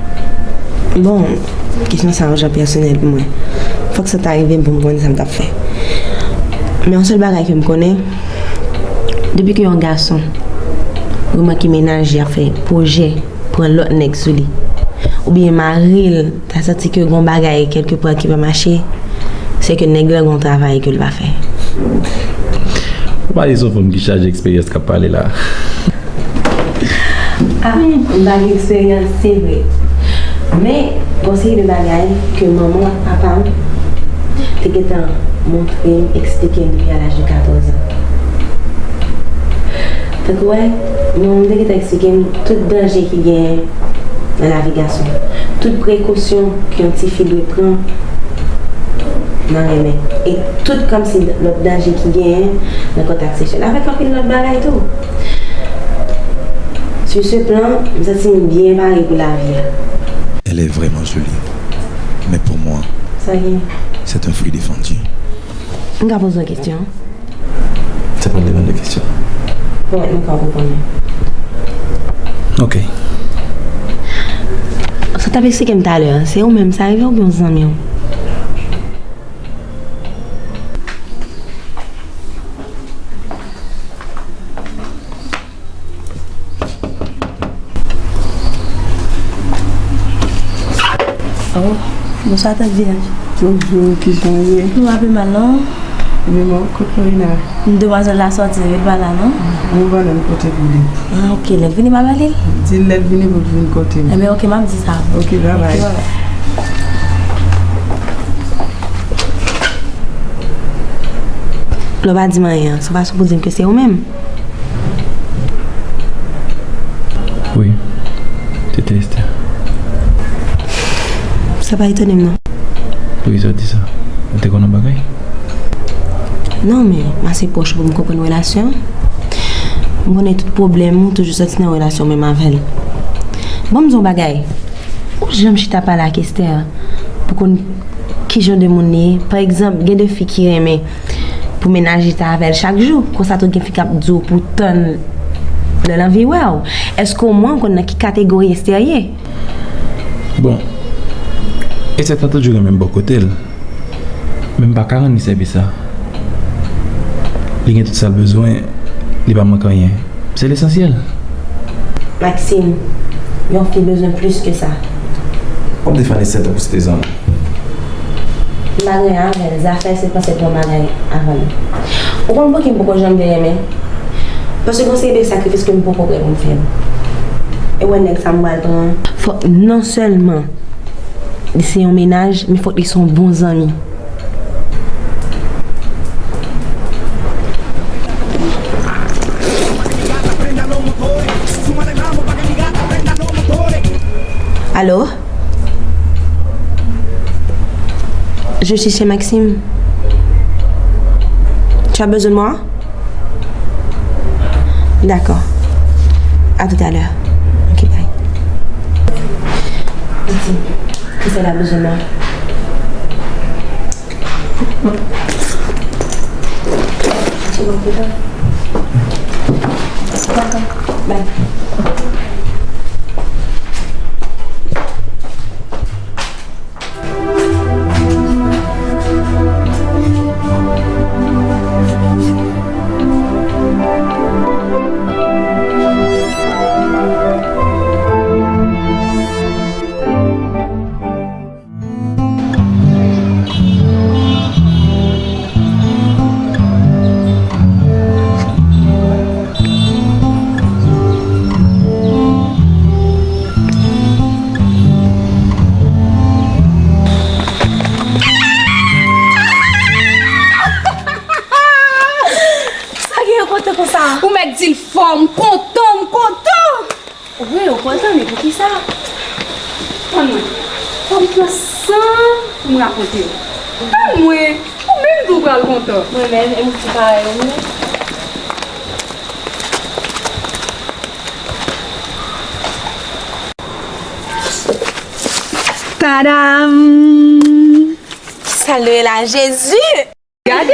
Bon, kesyon sa a yon jan pèsonèl pou mwen. Fòk sa ta rive m pou m konnen sa m t ap fè. Men yon sèl bagay ke m konnen, depi ke yon gason remake mennaj li ap fè pwojè pran lòt nèg sou li, oubyen mari l ta santi ke gon bagay kèlkepè ki pa mache, se ke nèg la gon travay ke l pa fè. Ou pale se yon fanm ki chaje eksperyans k ap pale la. Ah, m pa gen eksperyans, se vre. Men, gon seri de bagay ke manman m ak papa m te gentan montre m, eksplike m depi a laj de katòz an. Tankou wè, manman m te gentan eksplike m tout danje ki genyen nan lavi gason. Tout prekosyon ke yon tifi dwe pran nan renmen. E tout kòmsi lòt danje ki genyen nan kontak seksyèl. Avèk anpil lòt bagay tou. Sur ce plan, m santi m byen pare pou lavi a. Elle est vraiment jolie. Mais pour moi, Sa ki? C'est un fruit défendu. M ka poze w kesyon? Sa pa depann de kesyon. Bon, nou ka konprann. Ok. Sa w t ap eksplike m talè a, se ou menm sa rive oubyen yon zanmi w? Oh, bonswa, tant Vilaj. Bonjou, kijan w ye? Nou pa pi mal, non? Ebyen, bon, kot Lorena? Demwazèl la sòti, li pa la, non? Mwen ban nan kote pou li. Ah, ok, lè vini, m ap rele l. Di l lè l vini pou l vin kote m. Ebyen, ok, m ap di sa. Ok, babay. Ok, babay. Lè w pa di m anyen an, se yon fason pou di m ke se ou menm. Wi, se te Esther. Sa pa etone m, non. Poukisa w di sa? Ou te konn yon bagay? Non, men m ase pwòch pou m konprann relasyon an. M konnen tout pwoblèm ou toujou sòti nan relasyon menm avè l. Bon, m di w yon bagay. Ou janm chita pale ak Esther pou konn ki jan de moun li ye? Pa egzanp, gen de fi ki renmen pou mennaj li ta avè l chak jou. Konsa tou gen fi k ap di w pou w tann lè l anvi wè w. Èske omwen ou konn nan ki kategori Esther ye? Bon, Esther ta toujou renmen m bò kote l. Men m pa ka rann li sèvis la. Li gen tout sa l bezwen, li pa manke anyen. Se lesansyèl. Maxime, yon fi bezwen plis ke sa. W ap defann Esther tankou se te zanmi. M pa gen anyen avè l, zafè se panse pou yon bagay avan l. Ou konn poukisa m poko janm vle renmen? Paske gon seri de sakrifis ke m poko prè pou m fè l. E w wè nèg sa m pral pran an? Fòk non sèlman li se yon mennaj, men fòk li se yon bon zanmi. Allô? Je suis chez Maxime. Tu as besoin de moi? D'accord. À tout à l'heure. Ok, bye. Piti, kisa l ap bezwen nan? Bye. Sa gen yon kote konsa? Ou mèt di l fò, m kontan, m kontan! Wi, ou kontan, men poukisa? Tann mwen. Fò m pran san pou m rakonte w. Tann mwen, ou menm tou pral kontan. Mwen menm, e m ti parèy ou menm. Tadam! Salye la, Jezi! Gade!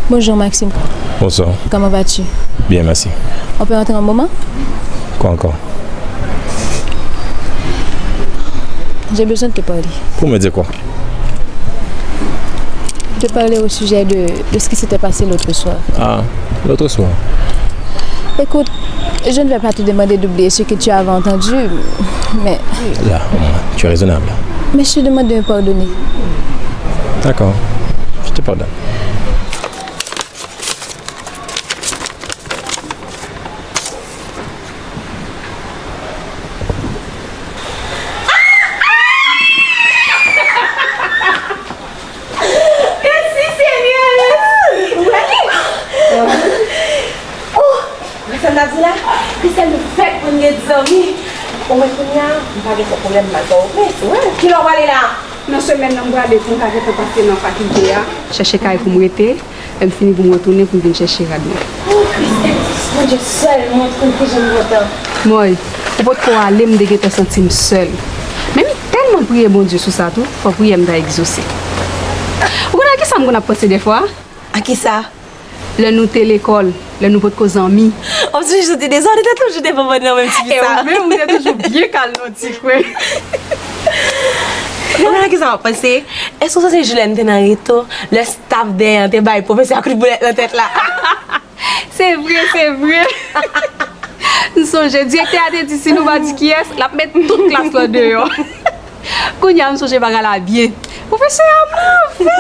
Bonjour Maxime. Bonsoir. Comment vas-tu? Bien, merci. On peut entrer un moment? Quoi encore? J'ai besoin de te parler. Pour me dire quoi? Te parler au sujet de, de ce qui s'était passé l'autre soir. Ah, l'autre soir. Écoute, je ne vais pas te demander d'oublier ce que tu avais entendu, mais... Là, au moins, tu es raisonnable. Mais je te demande de me pardonner. D'accord, je te pardonne. Mèsi, Senyè! Mèsi! Oh! Wè sa m t ap di la? Christelle, nou fèk pou n gen zanmi. Ou wè kounye a, m pa gen twòp pwoblèm, m al fè opre. Kilè w prale la? Nan semèn nan, m prale pou m ka gentan pase nan fakilte a. Chèche kay pou m rete. Lè m fini pou m retounen pou m vin chèche rad mwen. Oh, Christelle, Bondye sèl montre m kijan m kontan. Mòy, ou potko ale, m te gentan santi m sèl. Men m tèlman priye Bondye sou sa tou, fò priyè m ta egzose. Ou konn a kisa m konn ap panse dèfwa? A kisa? Lè nou te lekòl, lè nou potko zanmi. Ou toujou soti dezòde, ou te toujou te vann nan menm ti fi sa. E ou menm, ou te toujou byen kal nan ti kwen. Ou konn a kisa m ap panse? Èske w sonje jou lè n te nan reto, lè staff dèyè an te bay pwofesè a kout boulèt nan tèt la? Se vre, se vre. M sonje, direktè a te di si nou pa di kiyès, l ap met tout klas lan deyò. Kounye a, m sonje bagay la byen. Pwofesè a move!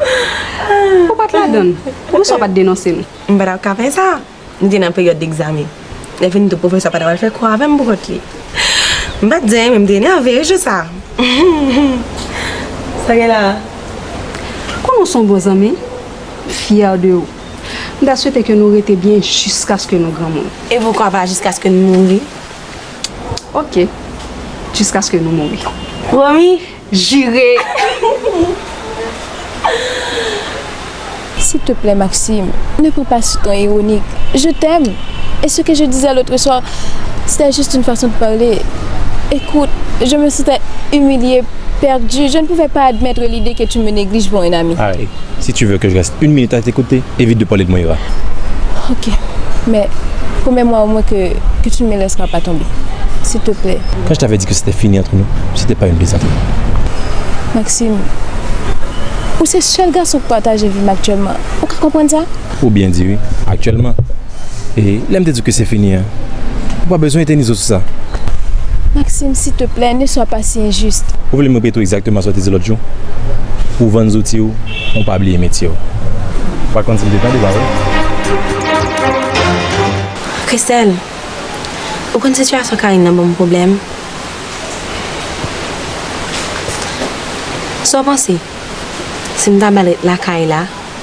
Ou pa t ladan l. Poukisa w pa t denonse nou? M pa t ap ka fè sa. M te nan peryòd egzamen. Lè fini tou, pwofesè pa t ap al fè kou avè m poukont li. M pa t di anyen, men m te enève wi jou sa. Sa gen la? Konnen w se yon bon zanmi, m fyè de ou. M ta swete ke nou rete byen jiskaske nou granmoun. E poukwa pa jiskaske n mouri? Ok. Jiskaske nou mouri. Pwomi? Jire. S'il te plaît, Maxime, ne prends pas ce ton ironique. Je t'aime. Et ce que je disais l'autre soir, c'était juste une façon de parler. Écoute, je me sentais humiliée, perdue. Je ne pouvais pas admettre l'idée que tu me négliges pour un ami. Aïe. Si tu veux que je reste une minute à t'écouter, évite de parler de Moïra. Ok, mais promets-moi au moins que, que tu ne me laisseras pas tomber, s'il te plaît. Quand je t'avais dit que c'était fini entre nous, c'était pas une plaisanterie. Maxime, ou se sèl gason ki pataje vi m aktyèlman. Ou ka konprann sa? Ou byen di wi, aktyèlman. E lè m te di w ke se fini an, ou pa bezwen etènize w sou sa. Maxime, s'il te plaît, ne sois pas si injuste. Ou vle m repete w egzakteman sa w te di lòt jou? Ou vann zouti w, ou pa bliye metye w. Ou pa konn si m te tande sa vre? Christelle, ou konn sitiyasyon Karine nan ban m pwoblèm? Sa w panse? Si m ta ba l ret lakay la,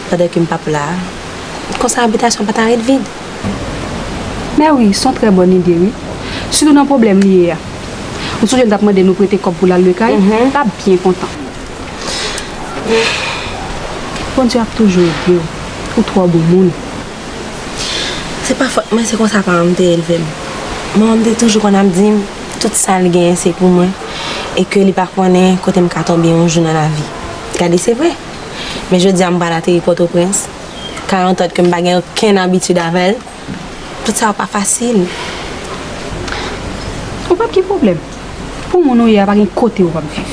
pandan ke m p ap la, konsa abitasyon pa ta ret vid. Mè wi, se yon trè bòn ide wi. Sitou nan pwoblèm li ye a. Ou sonje m t ap mande nou prete kòb pou l al lwe kay? Mhm. L ap byen kontan. Bondye ap toujou ede w. Ou twò bon moun. Se pa fòt mwen, se konsa paran m te elve m. Manman m te toujou konn ap di m, tout sa l genyen se pou mwen, e ke li pa konnen kote m ka tonbe yon jou nan lavi. Gade, se vre. Men jodi a m pral ateri Pòtoprens, ka entèd ke m pa gen okenn abitid avè l. Tout sa yo pa fasil. Ou p ap gen pwoblèm. Pou moun ou ye a, pa gen kote ou p ap viv.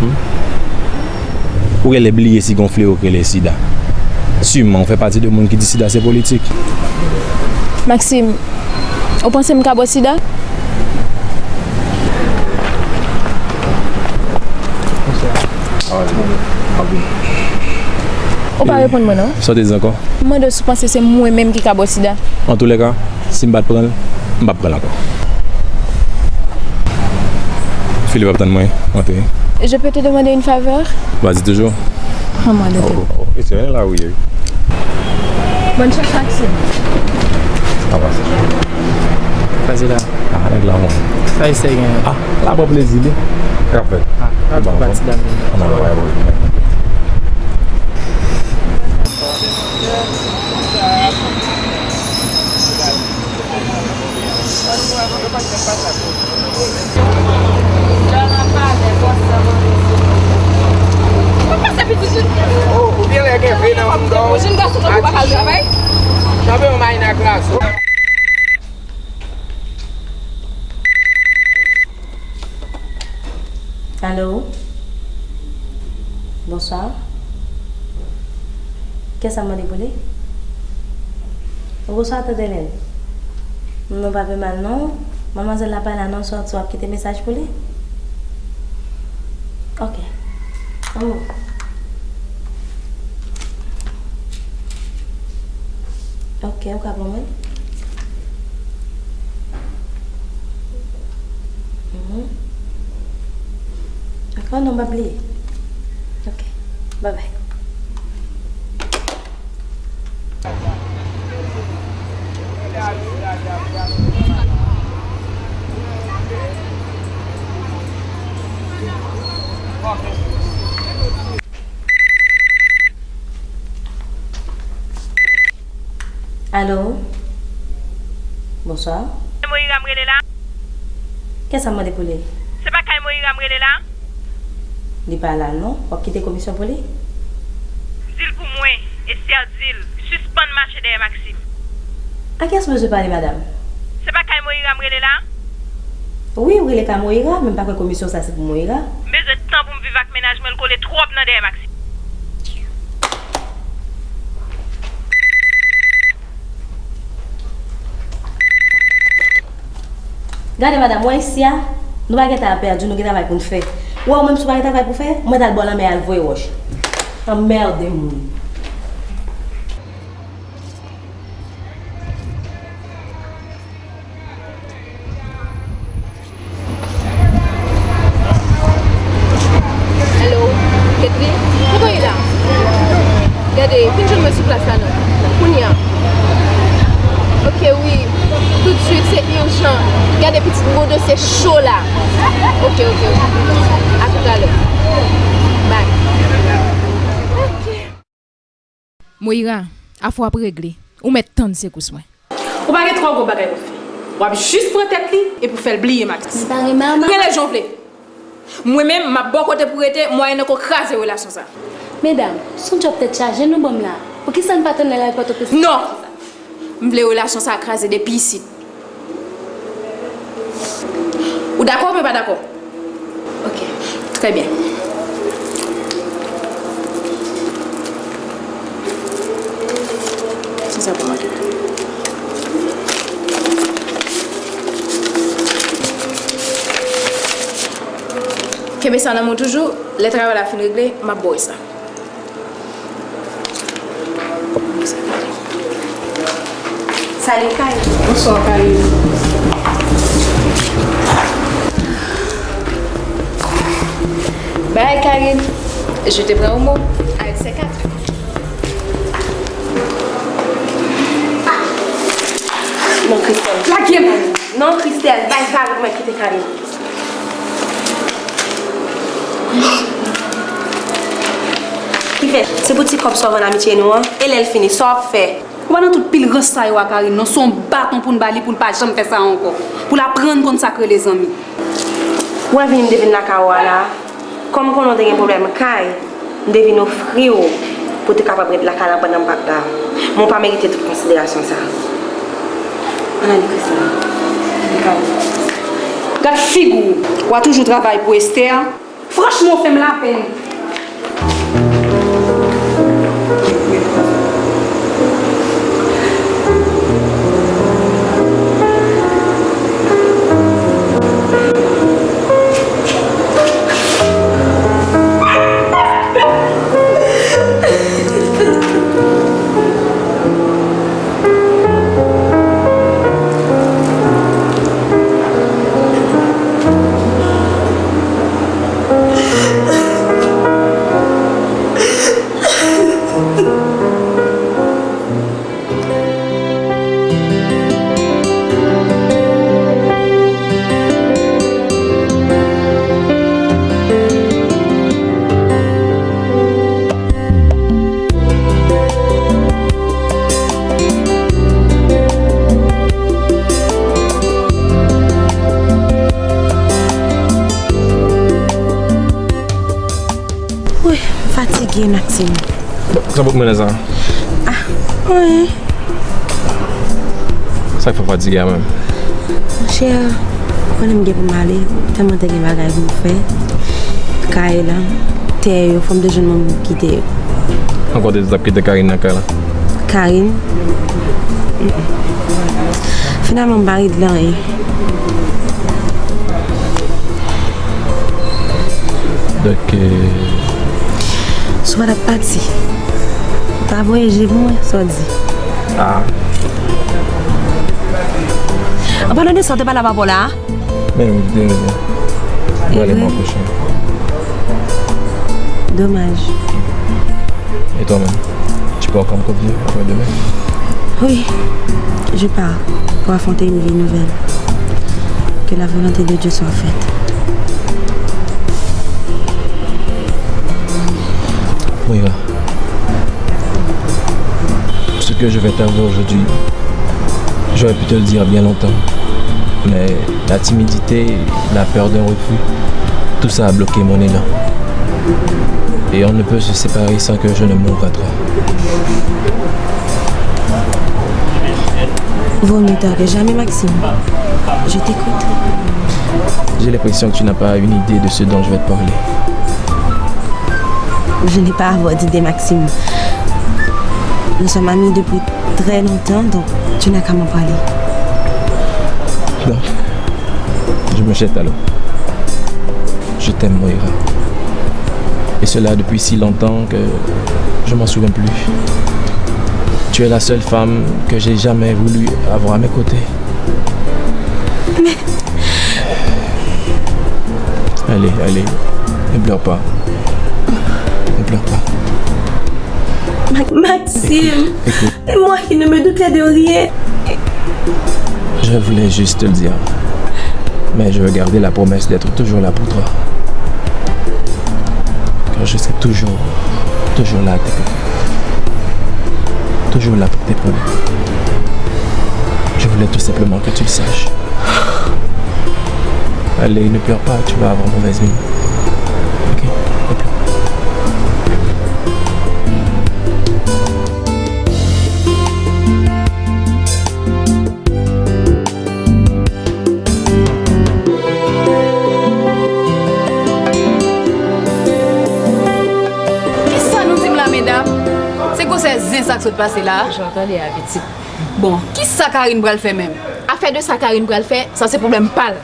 Hmm? Ou genlè bliye si gon flewo ki rele sida. Siman, ou fè pati de moun ki di sida se politik. Maxime, ou panse m ka bò sida? Ou pa reponn mwen non. Sa w te di ankò? M mande w si w panse se mwen menm ki ka bò sida. Antoulèka, si m pa t pran l, m p ap pran l ankò. Philippe ap tann mwen, antre. Je peux te demander une faveur? Vas-y toujours. An mande. Oh, oh, oh. E se la ou ye wi. Bonne chance, Maxime. Sa pase. Kraze la. Ah, nèg la bon. Sa Esther gen? Ah, la pran plezi li. K ap fèt? Ah, l ap fè pati dam li. Ann al wè. Oh, ou gen lè gen ve nan mouda w. Chanpyon may nan klas. Alo? Bonswa. Kiyès ap mande pou li? Bonswa, Tante Hélène. Non, pa pi mal non. Manmwazèl la pa la non, l sòti, w ap kite mesaj pou li? Ok. Anmou. Ok, ou ka pran mwen. Mhm. Dakò, non, m p ap bliye. Ok. Bye bye. Alo? Bonswa. Moira m rele la? Kiyès ap mande pou li? Se pa kay Moira m rele la? Li pa la non. W ap kite komisyon pou li? Di l pou mwen, Esther di l, sispann mache dèyè Maxime. A kiyès m bezwen pale, madanm? Se pa kay Moira m rele la? Wi, w rele kay Moira, men m pa kwè komisyon sa se pou Moira. M bezwen tan pou m viv ak mennaj mwen, l kole twòp nan dèyè Maxime. Gade madanm, w wè isi a, nou pa gentan ap pèdi, nou gen travay pou n fè. Ou wè ou menm si w pa gen travay pou fè, ou mèt al bò lanmè al voye wòch. Anmède moun. Hello, Ketly? Kote w ye la? Gade, vin jwenn mwen sou plas la non. Kounye a. Ok, wi. Toutswit, se ijan. Gade, pitit, m gon dosye cho la. Ok, ok, ok. A toutalè. Bye. Ok. Moira, afè w ap regle. Ou mèt tann sekous mwen. Ou pa gen twò gwo bagay pou fè. W ap jis pran tèt li epi w fè l bliye Max. Li pa renmen Amara. Rele jan w vle. Mwen menm, m ap bò kote pou rete, mwayennan ke w kraze relasyon sa. Medam, se yon djòb tèt chaje nou ban m la. Poukisa n pa tann lè l al Pòtoprens? Non! M vle relasyon sa kraze depi isit. Ou dakò oubyen pa dakò? Ok, trè byen. Se sa pou mwen. Kenbe sa nan men w toujou, lè travay la fin regle, m ap ba w sa. Salut, Kay. Bonswa, Kay. Bye, Karine. Je te prends au mot. Avec ses quatre. Non, Christelle. Lage m! Non, Christelle, bay vag mwen kite Karine. Kifè, se pou ti kòb sa w vann amitye nou an, e lè l fini, sa w ap fè? Ou pa nan tout pil rans sa yo a Karine non, se yon baton pou n ba li pou l pa janm fè sa ankò. Pou l aprann konn sa k rele zanmi. Ou wè vini m te vin lakay ou a la a? Kòm m konnen w te gen pwoblèm kay, m te vin ofri w pou w te kapab ret lakay la pandan m pa t la. Men w pa merite tout konsiderasyon sa a. Ann ale, Christelle. Vin kay mwen. Gad figi w! W a toujou travay pou Esther? Franchman, w fè m lapenn. E Maxime. Bon, sa pot mwen nan sa? Ah, wi. Sa k fè w fatige a menm? Monchè, ou konnen m gen pou m ale, tèlman te gen bagay pou m fè. Kay la, tè yo, fò m te jwenn moun pou kite yo. Ankò w te di w t ap kite Karine nan kay la? Karine? Mm-mm. Finalman, m pa regle anyen. Donk, euh, si w pa t ap pati, ou ta voye je pou mwen, sa w di? Ah. An palan de sa, w te pale a papa w la a? Men wi, ou te rezon. Mwen ale mwa pwochen. Domaj. Et toi-même? Tu pars comme convenu après-demain? Oui, je pars pour affronter une vie nouvelle. Que la volonté de Dieu soit faite. Moira, ce que je vais t'avouer aujourd'hui, j'aurais pu te le dire bien longtemps. Mais la timidité, la peur d'un refus, tout ça a bloqué mon élan. Et on ne peut se séparer sans que je ne m'ouvre à toi. Vaut mieux tard que jamais, Maxime. Je t'écoute. J'ai l'impression que tu n'as pas une idée de ce dont je vais te parler. Je n'ai pas à avoir d'idée, Maxime. Nous sommes amis depuis très longtemps, donc tu n'as qu'à m'en parler. Non. Je me jette à l'eau. Je t'aime, Moira. Et cela depuis si longtemps que je m'en souviens plus. Tu es la seule femme que j'ai jamais voulu avoir à mes côtés. Allez, allez, ne pleure pas. Ne pleure pas. Ma- Maxime, écoute, écoute. C'est moi qui ne me doutais de rien. Je voulais juste te le dire. Mais je veux garder la promesse d'être toujours là pour toi. Car je serai toujours, toujours là à tes côtés. Toujours là pour t'épauler. Je voulais tout simplement que tu le saches. Allez, ne pleure pas, tu vas avoir mauvaise mine. Ok, ne pleure pas. Kisa nou di m la, medam? Se gwosè zen sa k sot pase la a? Jan w tande a, pitit. Bon, kisa Karine pral fè menm? Afè de sa Karine pral fè, sa se pwoblèm pa l.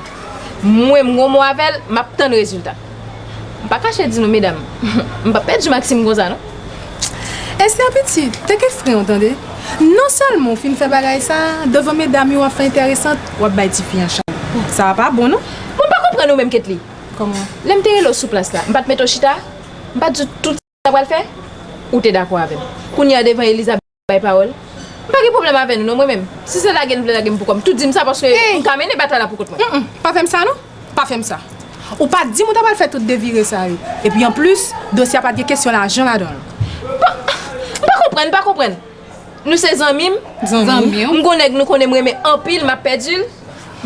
Mwen, m gon mo avè l, m ap tann rezilta. M pa kache di nou, medam, m p ap pèdi Maxime konsa, non. Esther pitit, teke fren w, tande. Non sèlman w fin fè bagay sa a, devan medam yo w ap fè enteresant, w ap bay tifi an chay. Sa a pa bon, non. Mwen pa konprann ou menm, Ketly. Kòman? Lè m te rele w sou plas la, m pa t mete w chita? M pa t di w tout sa w pral fè? Ou te dakò avè m. Kounye a, devan Elizabeth, bay pawòl. M pa gen pwoblèm avè nou non, mwen menm. Si se lage n vle lage m pou kò m, tou di m sa, paske m ka mennen batay la pou kont mwen. Mm, mm, pa fè m sa non. Pa fè m sa. Ou pa t di m ou ta pral fè tout devire sa yo. Epi anplis, dosye a pa t gen kesyon lajan ladan l. M pa, m pa konprann, m pa konprann. Nou se zanmi m. Zanmi w. M gon nèg nou konnen m renmen anpil, m ap pèdi l.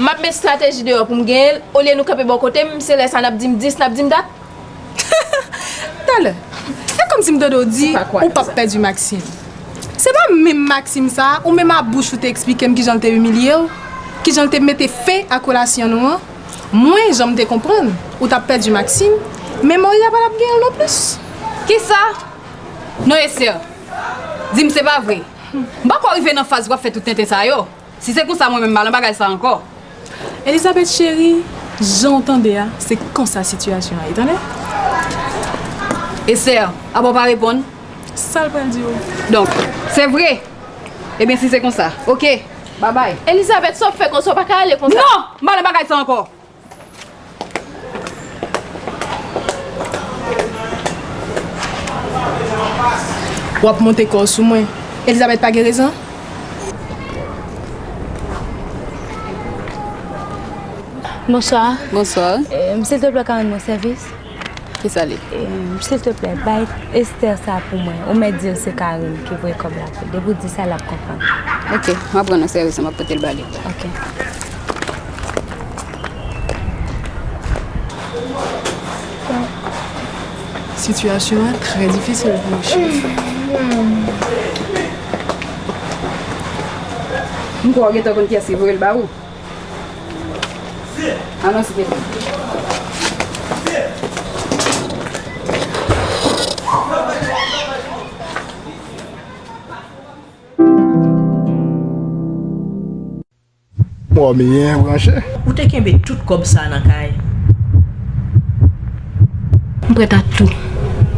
M ap met estrateji deyò pou m genyen l. Olye nou kanpe bò kote m, se lè sa n ap di m dis, n ap di m dat. Talè, e kòmsi m tande w di ou p ap pèdi Maxime. Se pa menm Maxime sa a, ou menm a bouch ou te eksplike m kijan l te imilye w, kijan l te mete fen ak relasyon nou an. Mwen, jan m te konprann, ou t ap pèdi Maxime, men Moria pa t ap genyen l non plis. Kisa? Non, Esther, di m se pa vre. M poko rive nan faz w ap fè tout tenten sa yo. Si se konsa, mwen menm, m pa nan bagay sa ankò. Elizabeth cheri, jan w tande a, se konsa sitiyasyon an ye, tande? Esther, apa w pa reponn? Sa l pral di w? Donk, se vre? Ebyen, si se konsa, oke, babay. Elizabeth, sa w ap fè konsa, w pa ka ale konsa. Non! M pa nan bagay sa ankò! W ap monte kò w sou mwen. Elizabeth pa gen rezon? Bonswa. Bonswa. Em, silteplè, ka rann mwen sèvis? Kisa li? Em, silteplè, bay Esther sa pou mwen. Ou mèt di l se Karine ki voye kòb la pou l. Depi w di sa, l ap konprann. Oke, m ap rann ou sèvis, m ap pote l ba li. Oke. Sitiyasyon an trè difisil pou ou, cheri. M kwè w gentan konn kiyès ki voye l ba ou. Anonsi, Kevin. Mò byen branche. Ou te kenbe tout kòb sa nan kay. M prèt a tou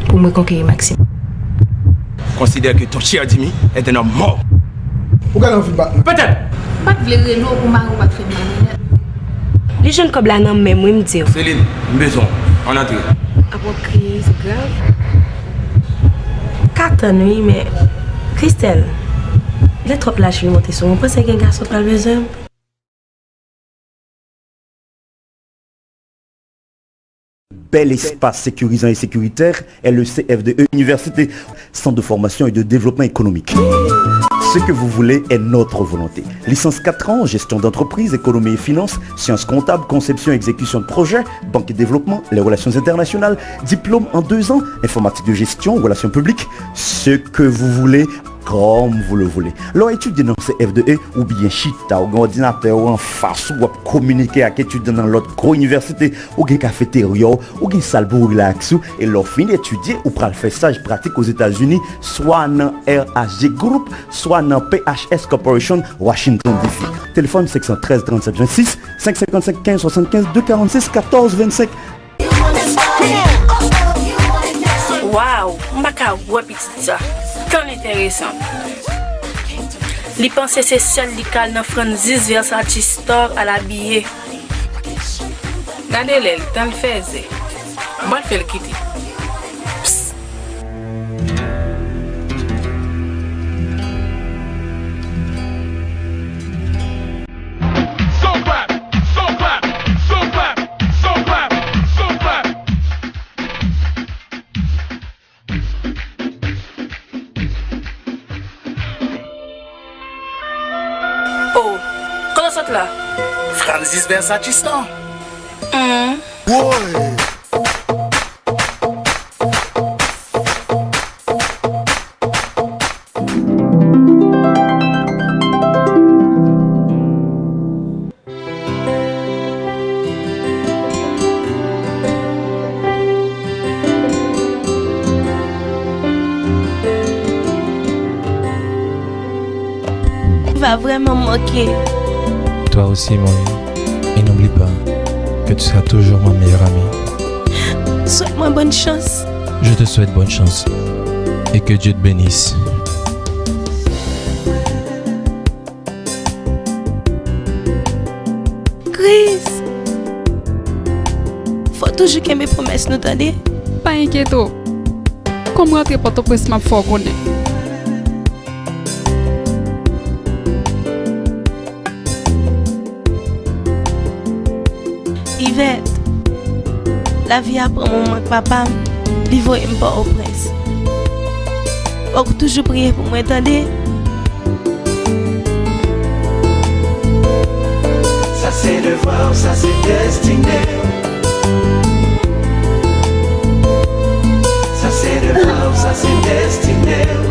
pou m rekonkeri Maxime. Considère que ton cher Jimmy est un homme mort. Ou gade yon fim Batman. Peut-être. M pa t vle rele w pou mari w pa t fè m malonèt. Li jwenn kòb la nan men m wi m di w. Céline, m bezwen w. Ann antre. Ap yon kriz grav. Ka tann wi, men Christelle, lè twòp laj vin monte sou mwen, ou panse gen gason k pral bezwen m? Bel espas sekirizan e sekiriter, L E C F D E Université, Centre de formation et de développement économique. Ce que vous voulez est notre volonté. Licence quatre ans, gestion d'entreprise, économie et finance, sciences comptables, conception et exécution de projets, banque et développement, les relations internationales, diplôme en deux ans, informatique de gestion, relations publiques, ce que vous voulez, comme vous le voulez. Lè w etidye nan C F D E, ou byen chita, ou gen òdinatè ou anfas ou, w ap kominike ak etidyan nan lòt gwo inivèsite, ou gen kafeterya w, ou gen sal pou w rilaks ou, e lè w fin etidye, ou pral fè staj pratik Ozetazini, swa nan R H G Group, swa nan P H S Corporation, Washington D C. Telefòn senk san trèz trannsenk vennsis, senk senkannsenk kenz swasannkenz, de karannsis katòz vennsenk. Waw, m pa ka wè pitit sa. Tan l enteresan. Li panse se sèl li k al nan Franzi's Versace Store al abiye. Gade lè l, tan l fèzè. M pral fè l kite. Psst. Oh, kote w sot la? Franzi's Versace Store. Hmm. Woy! Li va vrèman manke. Toi aussi, Maureen. Et n'oublie pas que tu seras toujours ma meilleure amie. Swèt mwen bòn chans. Je te souhaite bonne chance et que Dieu te bénisse. Chris! Fò toujou kenbe pwomès nou, tande? Pa enkyete w. Kòm m rantre Pòtoprens, m ap fè w konnen. Yvette, lavi a pran mwen ak papa m, li voye m Pòtoprens. Fòk ou toujou priye pou mwen, tande? Sa se devwa w, sa se destine w. Sa se devwa w, sa se destine w.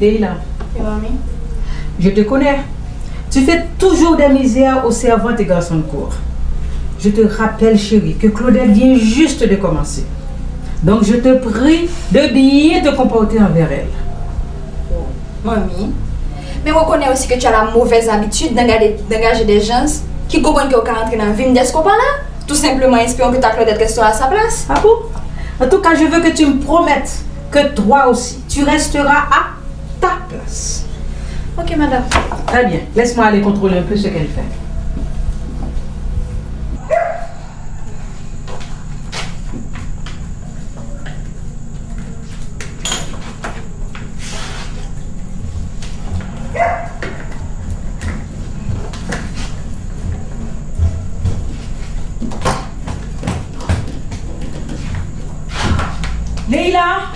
Leila, je te connais. Tu fais toujours des misères aux servantes et garçons de cour. Je te rappelle, chérie, que Claudette vient juste de commencer. Donc, je te prie de bien te comporter envers elle. Manmi, Mais reconnais aussi que tu as la mauvaise habitude d'engager, d'engager des gens qui comprennent que tu rentres dans la vie de ce copain-là. Tout simplement, espérons que tu as Claudette restera à sa place. Ah bon? En tout cas, je veux que tu me promettes que toi aussi, tu resteras à ta place. Ok, madame. Très bien. Laisse-moi aller contrôler un peu ce qu'elle fait. Leila!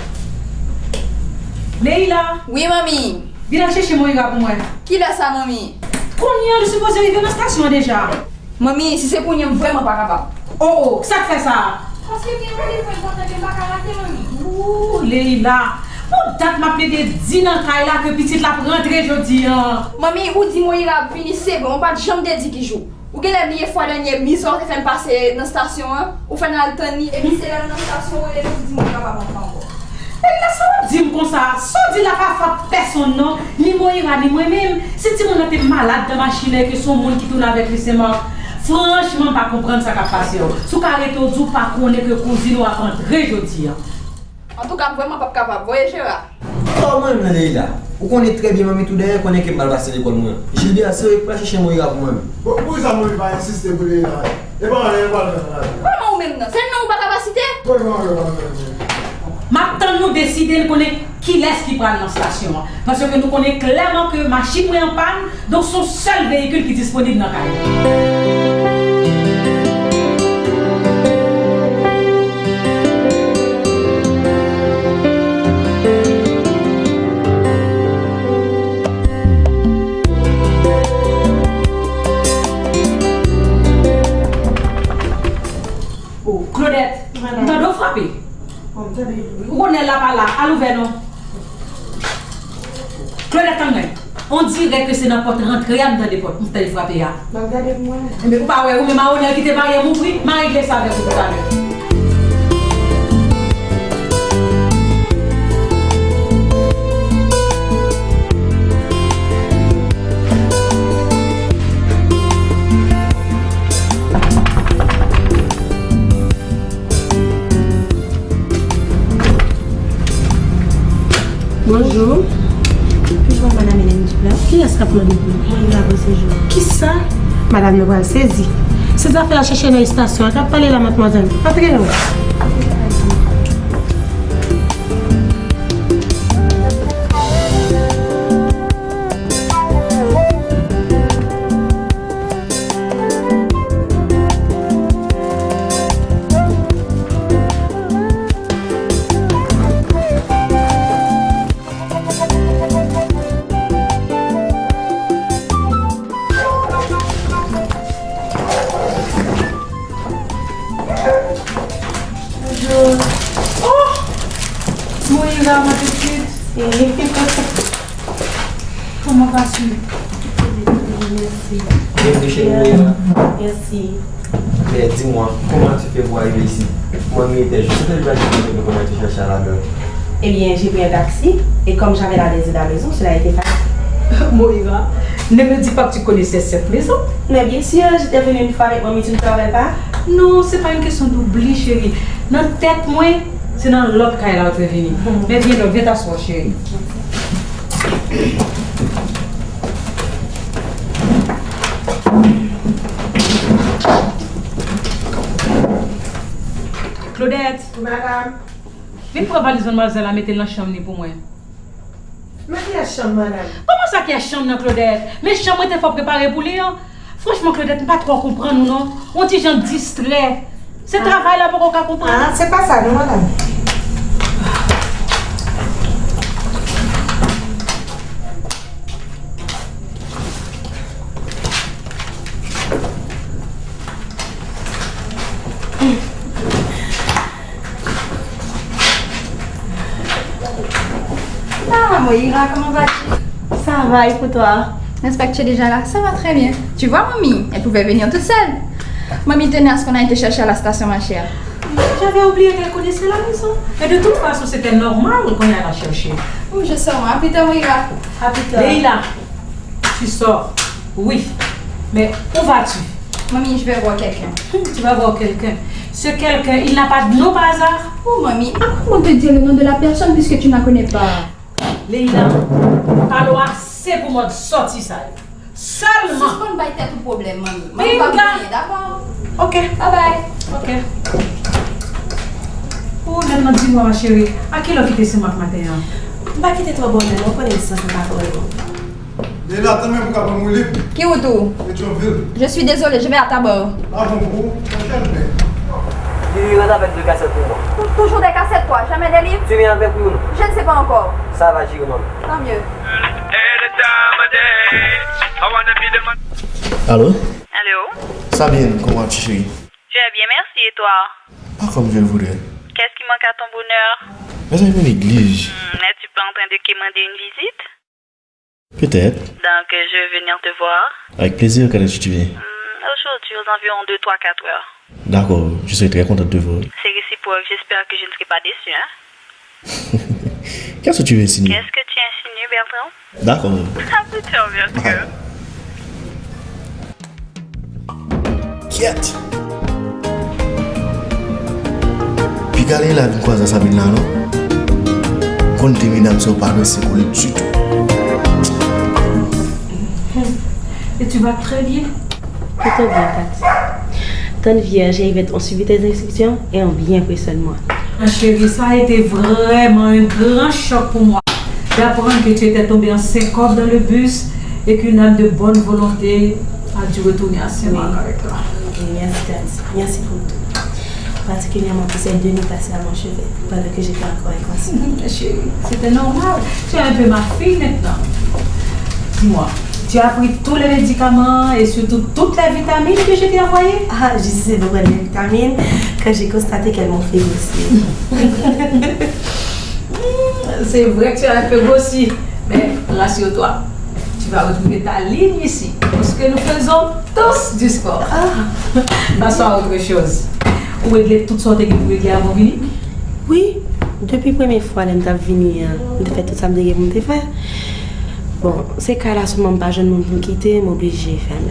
Leila! Wi, manmi. Vin al chèche Moira pou mwen. Kilè sa, manmi? Kounye a, li sipoze rive nan estasyon an deja. Manmi, si se kounye a, m vrèman pa kapab. Oh, oh, sa k fè sa? Paske gen yon randevou enpòtan ke m pa ka rate, manmi. Ooh, Leila. Pou dat m ap plede di nan kay la ke pitit la ap rantre jodi a. Manmi, ou di Moira ap vini, se bon, ou pa t janm te di ki jou. Ou genlè bliye fwa dènye mizè w te fè m pase nan estasyon an, ou fè n al tann li, epi se lè nou nan estasyon ou rele m, ou di m ou pa kapab antre ankò. Leila, sa w ap di m konsa? Sa w di la pa fòt pèsonn non, ni Moira, ni mwen menm. Si timoun nan te malad nan machin nan e ke se yon moun ki tounen avèk li sèlman, franchman, m pa konprann sa k ap pase w. Si w ka rete, w di w pa konnen ke kouzin ou ap antre jodi a. Antouka, m vrèman p ap kapab. Voye Jera. Sa w menm nan, Leila? Ou konnen trè byen manmi tou dèyè konnen ke m pral pase lekòl mwen. Gilbert, se ou ki pral chèche Moira pou mwen menm. Bon, poukisa manmi pa ensiste pou Leila? E pa anyen, e pa anyen. Kòman ou menm nan? Se non ou pa ka pa site? Bon, non, non, non, non. M ap tann nou deside n konnen kilès ki pral nan estasyon an. Paske nou konnen klèman ke machin mwen an pàn, donk se yon sèl veyikil ki disponib nan kay la. Oh, Claudette, m tande w frape. Ou konnen l la pa la, al ouvè non. Claudette, tann mwen. On dirè ke se nan pòt rantre a m tande pòt, m tande frape a. M ap gade pou mwen. Enben, ou pa wè, ou menm a onè ki te pare m ouvri, m a regle sa avèk ou toutalè. Bonjou. Bonjou, madanm Hélène Duplan. Kiyès k ap mande pou ou? Mwen la pou sejou. Kisa? Madanm nan pral sezi. Se zafè al chèche nan estasyon an k ap pale la, madmwazèl. Antre non. Bonjou. Oh! Moira, ma petite. Comment vas-tu? Bienvenue chez nous, Moira. Merci. Mais dis-moi, comment as-tu fait pour arriver ici? Comment nous étais juste à la chercher à la gare. Eh bien, j'ai pris un taxi et comme j'avais la maison à la maison, cela a été facile. Moira, ne me dis pas que tu connaissais cette maison. Mais bien sûr, j'étais venue une fois avec mamie, tu ne te rappelles pas? Non, c'est pas une question d'oubli, chérie. Nan tèt mwen, se nan lòt kay la ou te vini. Men vyen non, vyen t'asseoir, chérie. Claudette. Madame. Vin pran valiz manmwazèl la, mete l nan chanm li pou mwen. Men kiyès chanm, madanm? Kòman sa kiyès chanm nan, Claudette? Men chanm mwen te fè w prepare pou li an. Franchman, Claudette, m pa twò konprann ou non. Ou ti jan distrè. Se travay la poko ka konprann. Ah, se pa sa non, madanm. Ah, Moira, comment vas-tu? Ça va, et pour toi? L'inspecteur est déjà là. Ça va très bien. Tu vois, mamie, elle pouvait venir toute seule. Mamie tenait à ce qu'on aille te chercher à la station, ma chère. J'avais oublié qu'elle connaissait la maison. Et de toute façon, c'était normal qu'on aille la chercher. Oh, je saurai. À plus tard, Moira. À plus tard. Leila. Tu sors. Oui. Mais où vas-tu? Mamie, je vais voir quelqu'un. Tu vas voir quelqu'un. Ce quelqu'un, il n'a pas de nom par hasard? Oh, mamie, à quoi on te dit le nom de la personne puisque tu ne la connais pas? Leila, pale w ase pou mòd sòti sa yo. Sèlman. Sispann bay tèt ou pwoblèm, manmi. Manmi pa pou anyen, dakò? Ok. Bye bye. Ok. Ou menm nan di mwa, ma chérie, a kilè w kite Senmak maten an? M pa kite twò bonè non, ou konnen distans lan pa twò lwen. Leila, tanmen pou ka ban m woulib. Ki wout ou? Petyonvil. Je suis désolée, je vais à Tabar. Ah bon, pou ou? Nan kèl pen? Tu rentres avec deux cassettes pour moi. Tou- Toujours des cassettes, quoi, jamais des livres. Tu viens avec, oui ou non? Je ne sais pas encore. Ça va, j'irai moi-même. Tant mieux. Allô? Allô? Sabienne, comment vas-tu, chérie? Je vais bien, merci, et toi? Pas comme je le voudrais. Qu'est-ce qui manque à ton bonheur? Mes amis, l'église. Hmm, n'es-tu pas en train de quémander une visite? Peut-être. Donc, euh, je vais venir te voir. Avec plaisir, quand est-ce que tu viens? Hmm, aujourd'hui, aux environs de trois, quatre heures. D'accord, je serai très content de te voir. C'est réciproque, j'espère que je ne serai pas déçu, hein? Qu'est-ce que tu veux insinuer? Qu'est-ce que tu insinues, Bertrand? D'accord. À plus tard, bien sûr. Kyèt! Piga Leila vin kwaze a Sabrina non. M konn te medam sa yo pa danse pou li ditou. Et tu vas très bien. Plutôt bien, Tati. Tant vierge et Yvette ont suivi tes instructions et ont bien pris soin de moi. Ma chérie, ça a été vraiment un grand choc pour moi d'apprendre que tu étais tombée en syncope dans le bus et qu'une âme de bonne volonté a dû retourner à Saint-Marc avec toi. Merci, Tati. Merci pour tout. Particulièrement pour ces deux nœuds passés à mon chevet, pendant que j'étais encore inconsciente. Chérie, c'était normal. Tu es un peu ma fille maintenant. Dis-moi, tu as pris tous les médicaments et surtout toutes les vitamines que je t'ai envoyées? Ah, j'ai cessé de prendre les vitamines quand j'ai constaté qu'elles m'ont fait grossir. Hmm, c'est vrai que tu as un peu grossi, mais rassure-toi, tu vas retrouver ta ligne ici, parce que nous faisons tous du sport. Ah. Passons à autre chose. Ou regle tout sa w te gen pou regle avan w vini? Wi, depi premye fwa lè m t ap vini an, m te fè tout sa m te gen pou m te fè. Bon, se kay la sèlman m pa jwenn moun pou m kite, m oblije fèmen l.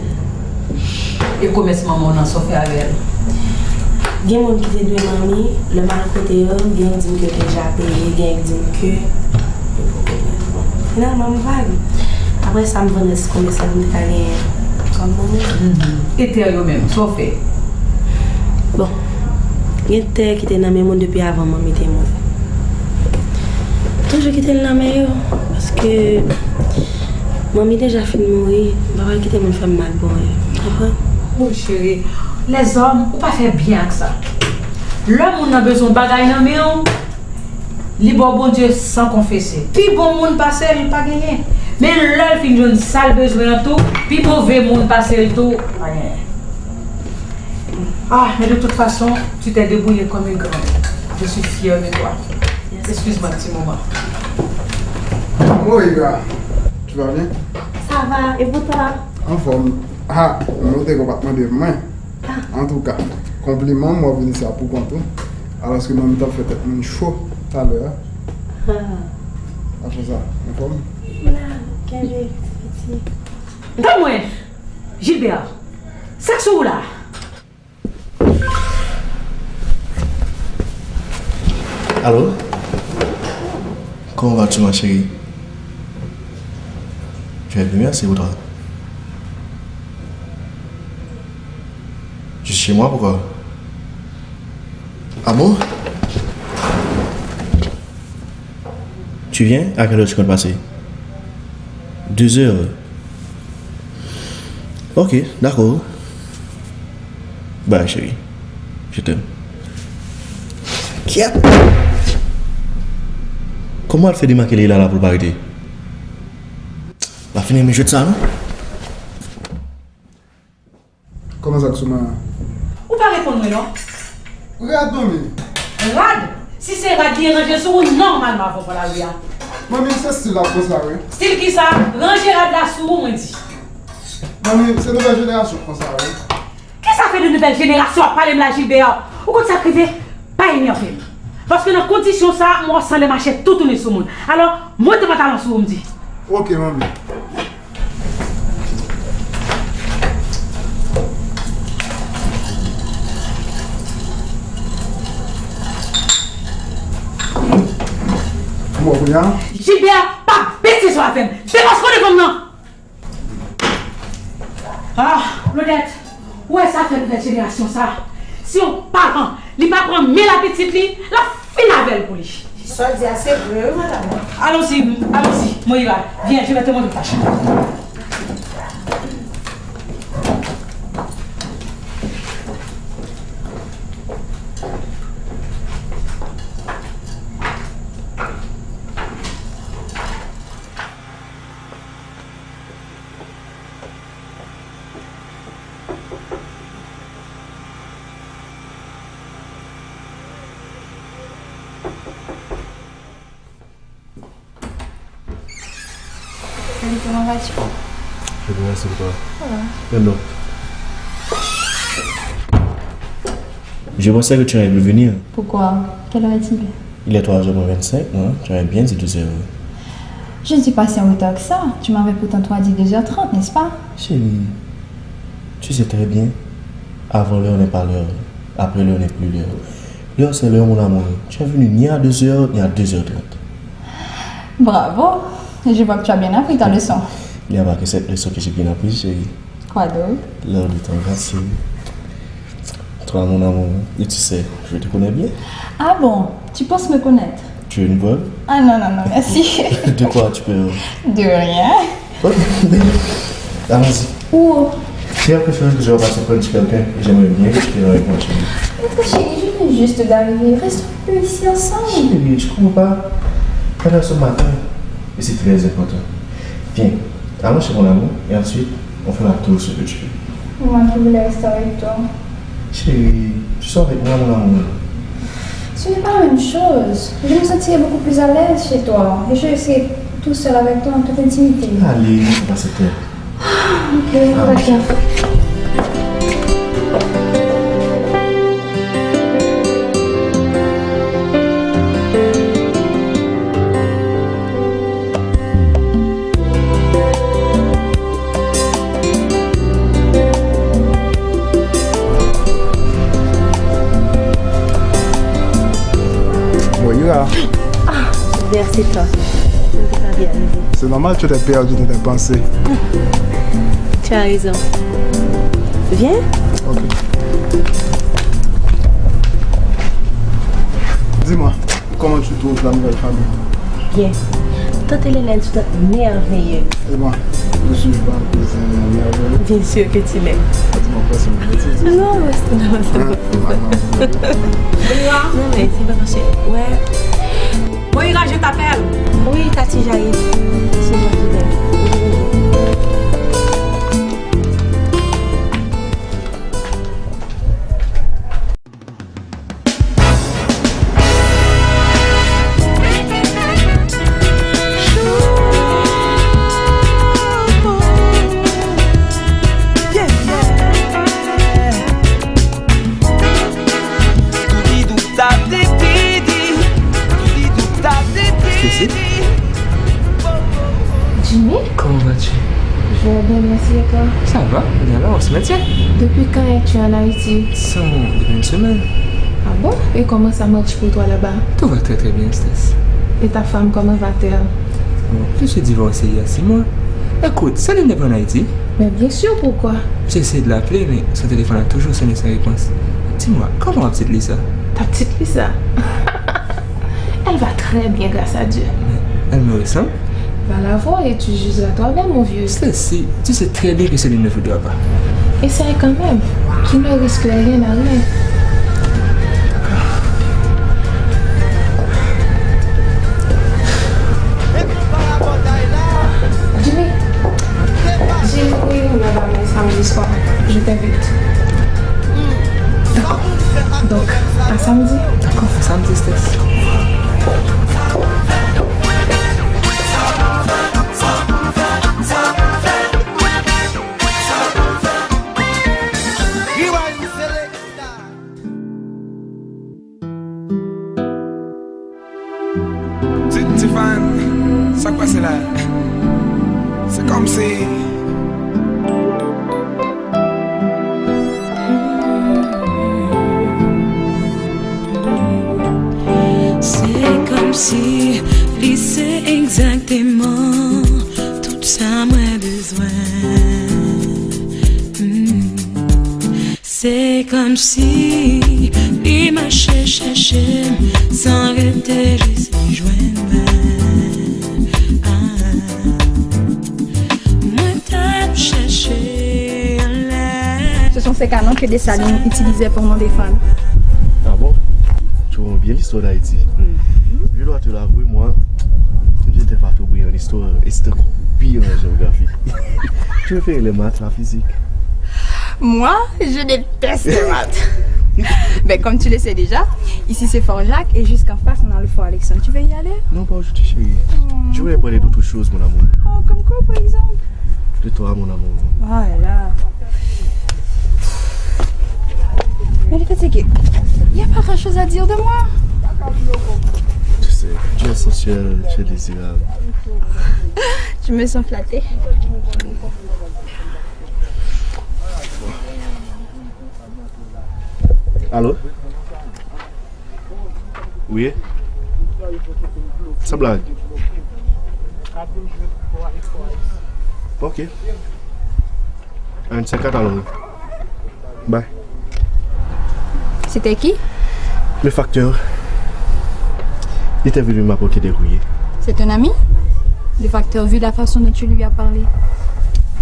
E komès manman w nan, sa w fè avè l? Gen moun ki te dwe manmi, lè m al kote yo, gen yo di m ke yo te deja peye, gen yo di m ke yo poko peye. Bon, finalman, m vag. Apre sa, m vann rès komès la pou m te ka genyen kòb manmi. Mhm. E tè yo menm, sa w fè? Bon, gen tè ki te nan men moun depi avan manmi te mouri. Toujou kite l nan men yo, paske manmi deja fin mouri, m pa pral kite moun fè m mal pou anyen, w konprann? Oh, cheri, lèzòm, ou pa fè byen ak sa. Lè moun nan bezwen yon bagay nan men w, li ba w Bondye san konfese. Pi bon moun pase l, pa genyen. Men lè l fin jwenn sa l bezwen an tou, pi move moun pase l tou, pa genyen. Ah, mais de toute façon, tu t'es débrouillée comme une grande. Je suis fière de toi. Excuse-moi un petit moment. Moira, tu vas bien? Ça va, et vous toi? Anfòm. Ah, m te konn pa t mande mwen. Ah. Antouka, konpliman, mwen vini sa pou kont ou. Alòske manmi t ap fè tèt moun cho talè a. Ah. Apre sa, anfòm? M la, kenbe piti. Ban mwen! Gilbert, sa k sou ou la? Allô? Comment vas-tu, ma chérie? Je vais bien, merci, et toi? Tu es chez moi, pourquoi? Ah bon? Tu viens? À quelle heure tu comptes passer? Deux heures. Ok, d'accord. Bye, chérie. Je t'aime. Kyèt! Kòman w al fè demake Leila la pou l pa rete? M pa fin renmen jwèt sa non. Kòman sa k sou mwen an? Ou pa reponn mwen non. Rad, manmi. Rad? Si se rad li ye, ranje l sou ou nòmalman avan w pran lari a. Manmi, se stil la konsa, wi. Stil kisa? Ranje rad la sou ou, mwen di. Manmi, se nouvèl jenerasyon konsa, wi. Kisa fè de nouvèl jenerasyon ap pale m la, Gilbert? Ou konn sa k rive? Pa enève m. Paske nan kondisyon sa, m wè w sanble mache toutouni sou moun. Alò, mete pantalon sou ou, m di. Ok, manmi. Kounye a? Gilbert, pa betiz w ap fè m. Debòs kote fanm nan. Ah, Claudette, ou wè sa fè nouvèl jenerasyon sa. Si yon paran, li pa pran men la pitit li, l ap fin avè l pou li. Sa w di a se vre, wi, madanm. Allons-y, allons-y, Moïra, viens, je vais te montrer ta chambre. Salut, comment vas-tu? Je vais bien, c'est toi. Ça va. Pardon. Je pensais que tu allais plus venir. Pourquoi? Quelle heure est-il? Il est trois heures moins vingt-cinq, non? Tu aurais bien dit deux heures. Je ne suis pas si en retard que ça. Tu m'avais pourtant toi dit deux heures trente, n'est-ce pas? Chérie, tu sais très bien, avant l'heure n'est pas l'heure, après l'heure n'est plus l'heure. L'heure, c'est l'heure, mon amour. Tu es venu ni à deux heures, ni à deux heures trente. Bravo! Je vois que tu as bien appris ta leçon. Il n'y a pas que cette leçon que j'ai bien apprise, chérie. Quoi donc? L'heure de ton regard, chérie. Toi, mon amour, et tu sais, je te connais bien. Ah bon? Tu penses me connaître? Tu es une bonne? Ah non, non, non, merci. De quoi as-tu peur? De rien. Ok. Allons-y. Où? J'ai l'impression que je vais passer près de quelqu'un et j'aimerais bien que tu viennes avec moi chez lui. Attends, chérie, je viens juste d'arriver. Reste un peu ici ensemble. Chérie, tu comprends pas. T'as l'air ce matin et c'est très important. Viens, allons chez mon amour et ensuite, on fera tout ce que tu veux. Moi, je voulais rester avec toi. Chérie, tu sors avec moi, mon amour. Ce n'est pas la même chose. Je me sentirais beaucoup plus à l'aise chez toi. Et je serais tout seul avec toi en toute intimité. Allez, on va se taire. Ah, ok, d'accord. Moïra. Ah, Gilbert, c'est toi. Je ne peux pas bien arriver. C'est normal, tu étais perdu dans tes pensées. Tu as raison. Viens. Ok. Dis-moi, comment tu trouves la nouvelle famille? Bien. Tante Hélène est une tante merveilleuse. Eh ben, ne suis-je pas un cousin merveilleux? Bien sûr que tu l'es. Dis-moi pas une bêtise. Non, non, non, non. Hein? Non, non, non. Non, mais c'est pas marché. Ouais. Moïra, je t'appelle. Oui, Tati, j'arrive. C'est moi qui viens. Stacy? Jimmy? Comment vas-tu? Je vais bien, merci, et toi? Ça va, bien là, on se maintient. Depuis quand es-tu en Haïti? Sans moi, depuis une semaine. Ah bon? Et comment ça marche pour toi là-bas? Tout va très, très bien, Stacy. Et ta femme, comment va-t-elle? Bon, je suis divorcé il y a six mois. Écoute, Céline n'est pas en Haïti. Mais bien sûr, pourquoi? J'ai essayé de l'appeler, mais son téléphone a toujours sonné sans réponse. Dis-moi, comment va petite Lisa? Ta petite Lisa? Elle va très bien, grâce à Dieu. Mais elle me ressemble. Va la voir et tu jugeras toi-même, mon vieux. Stacy, tu sais très bien que Céline ne voudra pas. Essaye quand même. Qui ne risque rien n'a rien. Jimmy, j'ai une réunion là-bas, mais samedi soir. Je t'invite. D'accord. Donc, à samedi. D'accord, à samedi, Stacy. Ti, Tiffany, sa k pase la? Se kòmsi. Se kòmsi Li se egzakteman tout sa mwen bezwen. Mm. Se kòmsi li mache chèche m san rete jis li jwenn mwen. Ah. Mwen t ap chèche anlè. Ce sont ces canons que Dessalines utilisait pour nous défendre. Ah bon? Tu vois bien l'histoire d'Haïti. Mhm. Je dois te l'avouer, moi, je n'étais pas trop brillant en histoire, et c'est encore pire en géographie. Tu préfères les maths, la physique? Moi, je déteste les maths. Ben, comme tu le sais déjà, ici c'est Fort Jacques et jusqu'en face, on a le Fort Alexandre. Tu veux y aller? Non, pas aujourd'hui, chérie. Hmm. Je voulais parler d'autre chose, mon amour. Oh, comme quoi, par exemple? De toi, mon amour. Oh là là. Mais le fait, c'est que il n'y a pas grand-chose à dire de moi. Tu sais, tu es sensuelle, tu es désirable. Je me sens flattée. Alo? Wi? San blag. Ok. Enn senkant alò. Bay. C'était qui? Le facteur. Il était venu m'apporter des courriers. C'est un ami? Le facteur, vu la façon dont tu lui as parlé.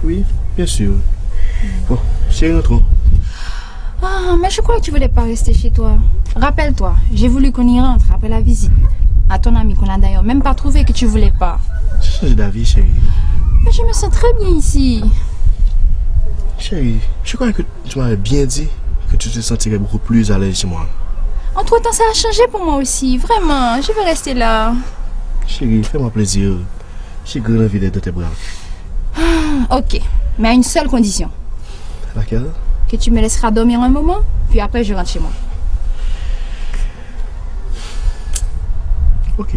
Oui, bien sûr. Bon, chérie, rentrons. Ah, mais je crois que tu voulais pas rester chez toi. Rappelle-toi, j'ai voulu qu'on y rentre après la visite à ton ami qu'on n'a d'ailleurs même pas trouvé que tu voulais pas. J'ai changé d'avis, chérie. Mais je me sens très bien ici. Chérie, je croyais que tu m'avais bien dit que tu te sentirais beaucoup plus à l'aise chez moi. Entre-temps, ça a changé pour moi aussi. Vraiment, je veux rester là. Chérie, fais-moi plaisir. J'ai grand envie d'être dans tes bras. Ah, ok, mais à une seule condition. Laquelle? Que tu me laisseras dormir un moment, puis après je rentre chez moi. Ok.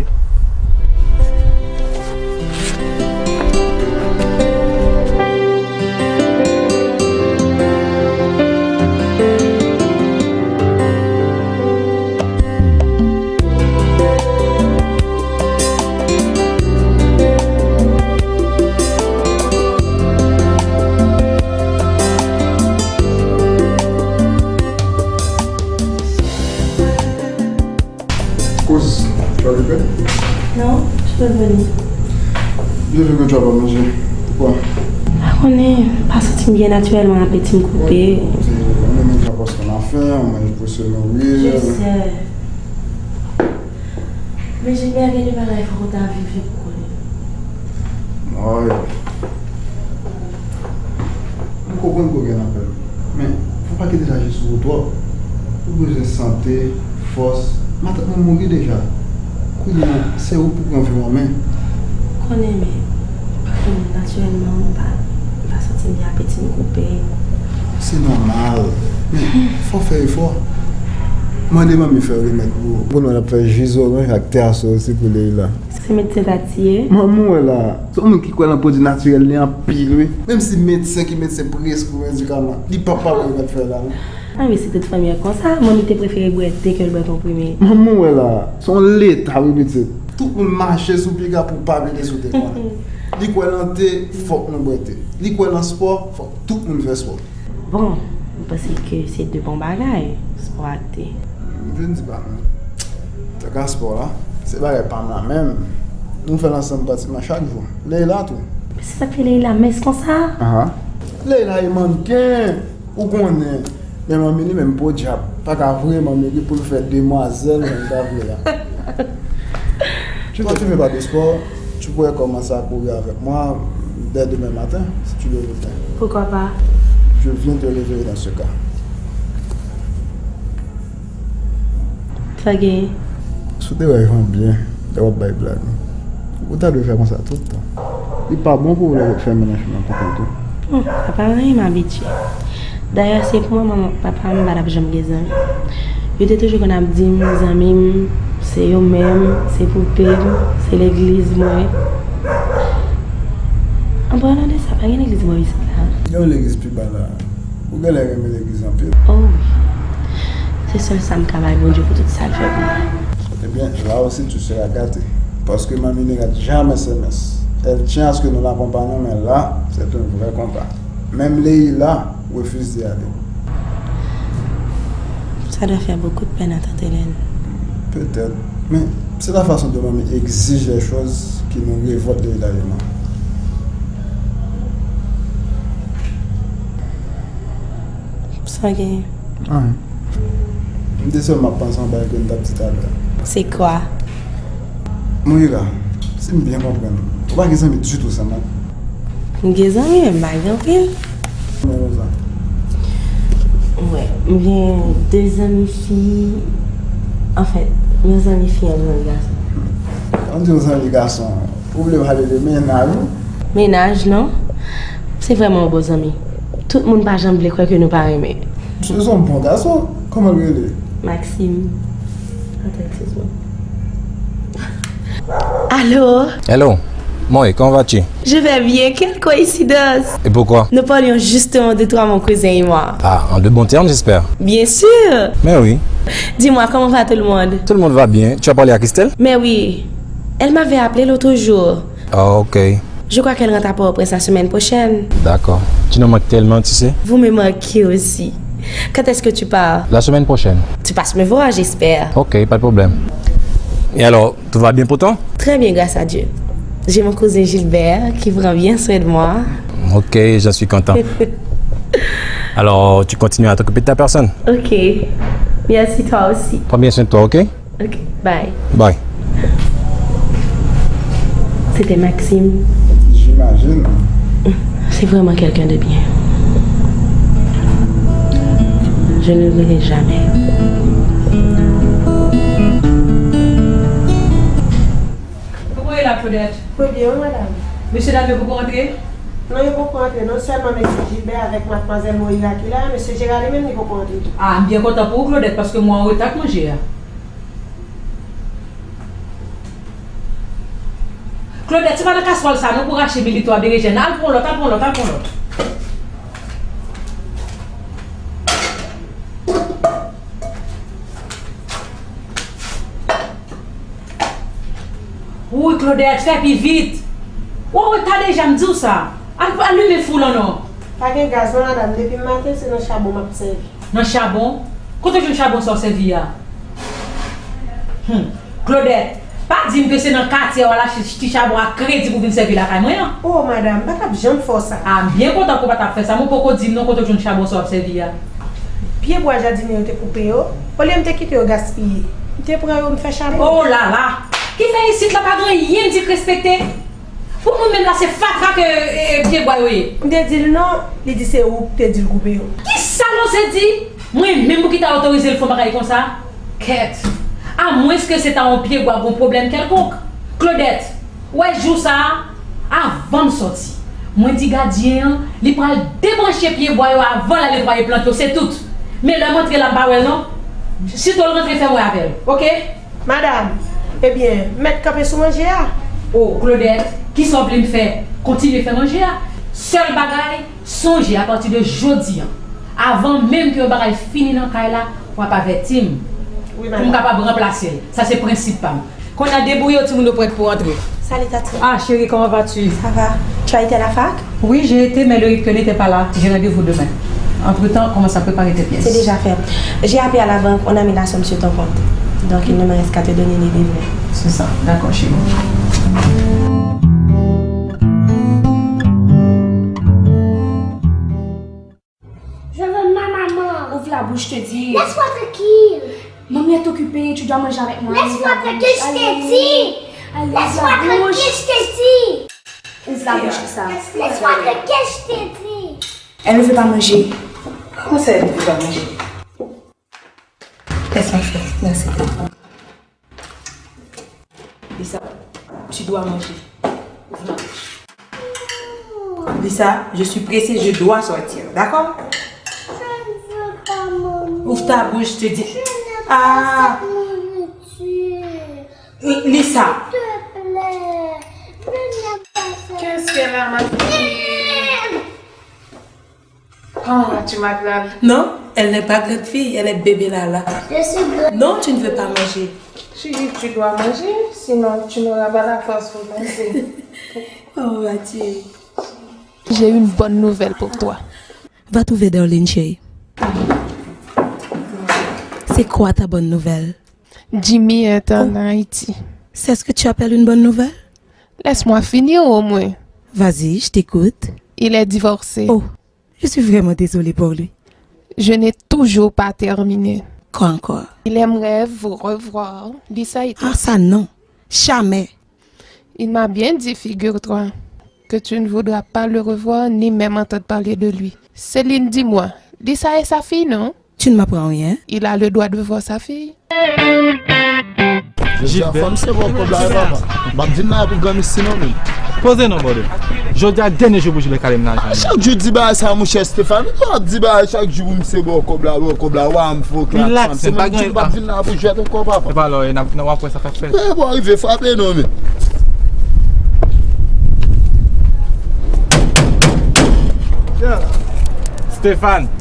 Kouz, tu as du pain? Non, je peux venir. Je veux que tu as pas mangé. Pourquoi? Pa konnen, m pa santi m byen natirèlman, apeti m koupe. Bon, c'est, on est déjà parce qu'on a faim, on mange pour se nourrir. Je sais. Men Gilbert, gen de bagay fòk ou ta viv li pou konnen. Ay. M konprann ke w gen lapèn, men fò w pa kite sa jis sou ou twòp. Ou bezwen sante, fòs. Matant mwen mouri deja. Kounye a, se ou pou pran vi w an men. Konnen, men, pa konnen, natirèlman, m pa, m pa santi m byen, apeti m koupe. Se nòmal. Men, fò w fè efò. Mande manmi fè remèd pou ou. Pou nou, n ap fè ji zoranj ak te aso osi pou Leila. Se medsen ta tiye? Manmi w la, se yon moun ki kwè nan pwodui natirèl li anpil, wi. Menm si medsen ki medsen preskri medikaman, li p ap pa wè remèd fè la, non. A wi, si tout fanmi an konsa, manmi te prefere bwè te ke l bwè konprime. Manmi w la, se yon leta, wi, pitit. Tout moun mache sou piga pou pa vide sou te konnen. Li kwè nan te, fòk nou bwè te. Li kwè nan spò, fòk tout moun fè spò. Bon, m panse ke se de bon bagay, spò ak te. M vin di pa m. Antouka, spò la, se bagay pa m la menm. Nou fè l ansanm pratikman chak jou. Leila tou. Se sa k fè Leila mens konsa? Aha. Leila e mannken, ou konnen. Men manmi li menm podyab, pa ka voye manmi li pou l fè demwazèl jan l ta vle a. Toi, tu veux pas de sport? Tu pourrais commencer à courir avec moi dès demain matin, si tu le veux bien. Pourquoi pas? Je viens te réveiller dans ce cas. Sa gen? Si w te wè jan byen lè w ap bay blag, ou ta dwe fè konsa tout tan. Li pa bon pou w lè w ap fè mennaj lan pou kont ou. Hmm, apa anyen m abitye. Dayè, se pou mwen, manman ak papa m pa t ap janm gen zanmi. Yo te toujou konn ap di m, zanmi m, se yo menm, se poupem, se legliz mwen. An palan de sa, pa gen legliz bò isit la? Gen yon legliz pi ba la. Ou genlè renmen legliz anpil. Oh wi. Se sèl sa m ka bay Bondye pou tout sa l fè pou mwen. Ebyen, là aussi, tu seras gâtée. Parce que Mamie ne rate jamais ses messes. Elle tient à ce que nous l'accompagnions, mais là, c'est un vrai combat. Même Leïla refuse d'y aller. Ça doit faire beaucoup de peine à tante Hélène. Peut-être. Mais c'est la façon dont Mamie exige les choses qui nous révolte Leïla et moi. Sa gen. Anyen. M te sèlman ap panse yon bagay ke m t ap di talè. Se kwa? Moira, si m byen konprann, ou pa gen zanmi ditou, sa, non? M gen zanmi, men m pa gen anpil. Kòman konsa? Wè, m gen de zanmi fi. Anfèt, yon zanmi fi, yon zanmi gason. An di yon zanmi gason, ou vle pale de mennaj ou? Mennaj, non. Se vrèman yon bon zanmi. Tout moun pa janm vle kwè ke nou pa renmen. Se yon bon gason. Kòman l rele? Maxime. Attends, excuse-moi. Allô? Hello, Moe, comment vas-tu? Je vais bien, quelle coïncidence! Et pourquoi? Nous parlions justement de toi, mon cousin et moi. Ah, en de bons termes, j'espère. Bien sûr! Mais oui. Dis-moi, comment va tout le monde? Tout le monde va bien. Tu as parlé à Christelle? Mais oui, elle m'avait appelé l'autre jour. Ah, ok. Je crois qu'elle rentre à Port-au-Prince la semaine prochaine. D'accord. Tu nous manques tellement, tu sais. Vous me manquez aussi. Quand est-ce que tu pars? La semaine prochaine. Tu passes me voir, j'espère. Ok, pas de problème. Et alors, tout va bien pour toi? Très bien, grâce à Dieu. J'ai mon cousin Gilbert qui prend bien soin de moi. Ok, j'en suis content. Alors, tu continues à t'occuper de ta personne. Ok. Merci, toi aussi. Prends bien soin de toi, ok? Ok, bye. Bye. C'était Maxime. J'imagine. C'est vraiment quelqu'un de bien. Je ne l'oublierai jamais. Kòman w ye la, Claudette? Mwen byen, wi, madanm. Mesye dam yo poko antre? Non, yo poko antre, non. Sèlman mesye Gilbert avèk madmwazèl Moira ki la, mesye Gérard li menm li poko antre tou. Ah, m byen kontan pou ou, Claudette, paske mwen an reta ak manje a. Claudette, se pa nan kaswòl sa non pou rache milito a berejèn. Al pran lòt, al pran lòt, al pran lòt. Wouy, Claudette, fè pi vit. W an reta deja, m di w sa. Al, al limen fou lan non. Pa gen gaz non, madanm. Depi maten, se nan chabon m ap sèvi. Nan chabon? Kote w jwenn chabon sa w sèvi a? Hum. Claudette, pa di m ke se nan katye a w al achte ti chabon a kredi pou w vin sèvi lakay mwen an. Oh, madanm, m pa t ap janm fè w sa. Ah, m byen kontan ke w pa t ap fè sa, men w poko di m non kote w jwenn chabon sa w ap sèvi a. Pyebwa jadinye yo te koupe yo, olye m te kite yo gaspiye, m te pran yo, m fè chabon. Oh la la! Ki fè isit la pa gen anyen m di k respekte? Pou mwen menm la se fatra ke e, e, pyebwa yo ye. M te di l non, li di se ou k te di l koupe yo. Kisa l oze di? Mwen menm pou ki ta otorize l fè yon bagay konsa? Kèt! Amwenske se ta yon pyebwa gon pwoblèm kèlkonk. Claudette, w wè jou sa a, avan m sòti, mwen di gadyen an li pral debranche pyebwa yo avan l al netwaye plant yo, se tout. Men lè m antre la m pa wè l non. Sito l rantre fè m wè avè l, oke? Madanm, ebyen, mèt kanpe sou manje a. Oh, Claudette, kisa w vle m fè? Kontinye fè manje a? Sèl bagay, sonje apati de jodi an, avan menm ke yon bagay fini nan kay la, w ap avèti m pou m kapab ranplase l. Sa se prensip pa m. Kounye a debouye w, timoun yo prèt pou antre. Salut, Tati. Ah, chérie, comment vas-tu? Ça va? Tu as été à la fac? Oui, j'ai été, mais le recteur n'était pas là. J'ai rendez-vous demain. Entre-temps, commence à préparer tes pièces. C'est déjà fait. J'ai appelé à la banque, on a mis la somme sur ton compte. Donc, il ne me reste qu'à te donner les deux vingt. C'est ça. D'accord, chérie. Je veux ma maman. Ouvre la bouche, je te dis. Laisse-moi tranquille. Maman est occupée, tu dois manger avec moi. Laisse-moi tranquille, je t'ai dit. Allez, Laisse-moi tranquille, je t'ai dit. Ouvre la bouche, ça. Laisse-moi tranquille, je t'ai dit. Elle ne veut pas manger. Comment ça, elle ne veut pas manger? Laisse-moi faire. Merci. Lisa, tu dois manger. Ouvre ma bouche. Lisa, je suis pressée, je dois sortir, d'accord? Je ne veux pas, maman. Ouvre ta bouche, je te dis. Je n'aime Ah. Pas cette nourriture. Lisa. S'il te plaît. Je n'aime pas ça. Qu'est-ce qu'elle a, ma fille? Comment vas-tu, ma grande? Non, elle n'est pas grande fille, elle est bébé Lala. Je suis grande. Non, tu ne veux pas manger. Tu, tu dois manger. Sinon, tu n'auras pas la force pour danser. Oh, Mathieu. J'ai une bonne nouvelle pour toi. Va trouver Darlene, chérie. C'est quoi ta bonne nouvelle? Jimmy est en Haïti. C'est ce que tu appelles une bonne nouvelle? Laisse-moi finir au moins. Vas-y, je t'écoute. Il est divorcé. Oh, je suis vraiment désolée pour lui. Je n'ai toujours pas terminé. Quoi encore? Il aimerait vous revoir. Dis ça et toi. Ah, ça non. Jamais. Il m'a bien dit, figure-toi, que tu ne voudras pas le revoir ni même entendre parler de lui. Céline, dis-moi, Lisa est sa fille, non? Tu ne m'apprends rien. Il a le droit de voir sa fille. Jodi a fò m se bò kòb la wi papa. M ap di n la pou granmesi non menm. Poze non brother. Jodi a dènye jou pou jile kale m nan jan. Chak jou di bagay sa monchè Stéphane. Ou ap di bagay chak jou pou m se bò kòb la, bò kòb la, wa m fè w klak. Relax, Se pa menm gen. Jodi m ap vin la pou jwèt ankò papa. Epa lò, n ap wè sa k ap fèt. E bò rive frape non men. Stéphane.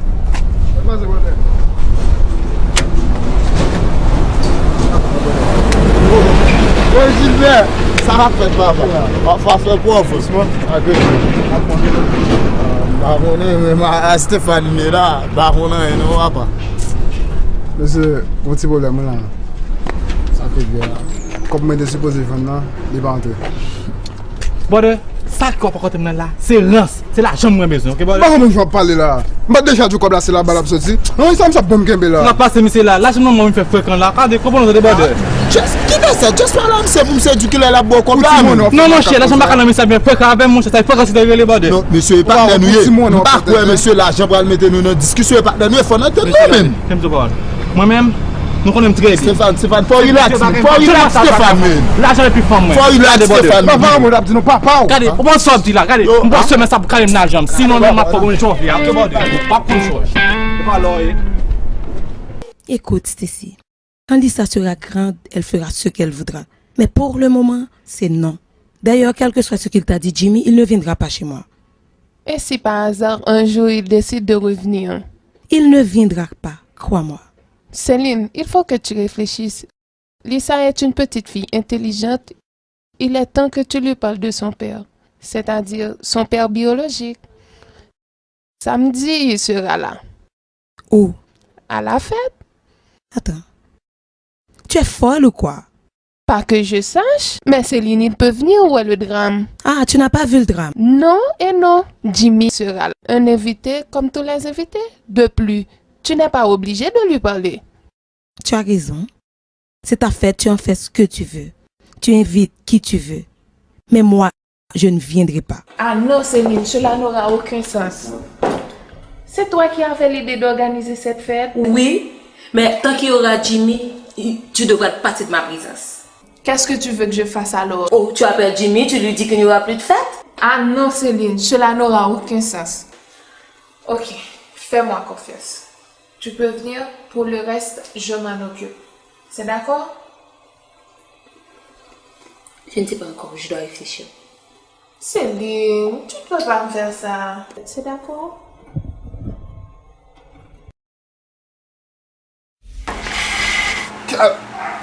Mwen Gilbert, sa k ap fèt papa? Papa fè pwòf. Doucement. M pa konnen men ma a Stéphane li la. M pa konnen anyen non papa. Mesye, gon ti pwoblèm wi la. Sa fè byen la. Kòb mwen te sipoze jwenn nan, li pa antre. Brother, sa ki w ap rakonte m nan la, se rans. Se lajan m mwen bezwen, ok brother? Mwen konprann jan w ap pale la. M pa t deja di w kòb la se laba l ap soti? Nan sa m sa bon m kenbe la. Trapase misye la, lajan manman w vin fè frekan la. Gade, konprann ou tande brother? Just kite sa, just pale a misye pou misye di kilè l ap ba w kòb la menm. Non monchè, lajan pa ka nan misye ap vin frekan avè m monchè, sa frekan se te rele brother. Non, mesye e patnè nou ye. M pa kwè mesye lajan pral mete nou nan diskisyon, e patnè nou ye, fò n antann nou menm. Fè m di w pawòl. Mwen menm, nou konnen m trè byen. Stéphane, Stéphane, fò w relax, fò w relax Stéphane menm. Lajan epi fanm mwen. Fò w relax Stéphane menm. Papa mwen ap di nou papa w. Gade, ou pa sòt di la, gade. M panse men sa pou kale m nan janm. Sinon menm m ap fè w jòf ya. Ou ap konn jòf. E pa lò e. Écoute, Stacy, quand Lisa sera grande, elle fera ce qu'elle voudra. Mais pour le moment, c'est non. D'ailleurs, quel que soit ce qu'il t'a dit, Jimmy, il ne viendra pas chez moi. Et si par hasard un jour il décide de revenir? Il ne viendra pas, crois-moi. Céline, il faut que tu réfléchisses. Lisa est une petite fille intelligente. Il est temps que tu lui parles de son père, c'est-à-dire son père biologique. Samedi, il sera là. Où? À la fête? Attends. Tu es folle ou quoi? Pas que je sache, mais Céline, il peut venir, où est le drame? Ah, tu n'as pas vu le drame? Non et non. Jimmy sera là. Un invité comme tous les invités. De plus, tu n'es pas obligé de lui parler. Tu as raison. C'est ta fête, tu en fais ce que tu veux. Tu invites qui tu veux. Mais moi, je ne viendrai pas. Ah non, Céline, cela n'aura aucun sens. C'est toi qui avais l'idée d'organiser cette fête? Oui, mais tant qu'il y aura Jimmy, tu devras être partie de ma présence. Qu'est-ce que tu veux que je fasse alors? Oh, tu appelles Jimmy, tu lui dis qu'il n'y aura plus de fête? Ah non, Céline, cela n'aura aucun sens. Ok, fais-moi confiance. Tu peux venir, pour le reste, je m'en occupe. C'est d'accord? Je ne sais pas encore, je dois réfléchir. Céline, tu ne peux pas me faire ça. C'est d'accord? Kat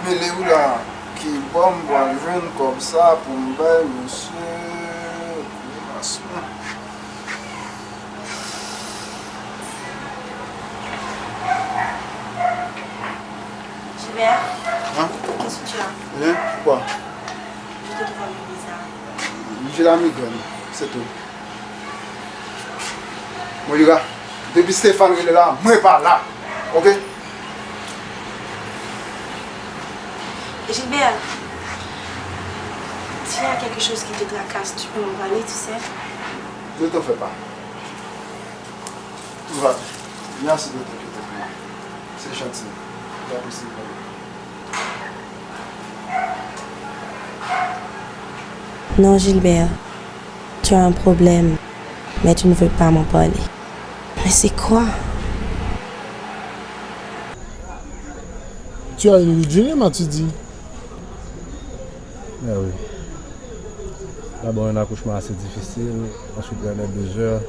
mele ou la, ki bò m pral jwenn kòb sa pou m bay mesye Masson? Gilbert, qu'est-ce que tu as? Rien, pourquoi? Je te trouve un peu bizarre. J'ai la migraine, c'est tout. Moira, depi Stéphane rele la, mwen pa la. Ok? Gilbert, s'il y a quelque chose qui te tracasse, tu peux m'en parler, tu sais. Ne t'en fais pas. Tout va bien. Merci de t'inquiéter pour moi. C'est gentil. J'apprécie vraiment. Non, Gilbert, tu as un problème, mais tu ne veux pas m'en parler. Mais c'est quoi? Tu as eu du mal, tu dis. Ben oui. D'abord, un accouchement assez difficile, ensuite, il y a des douleurs.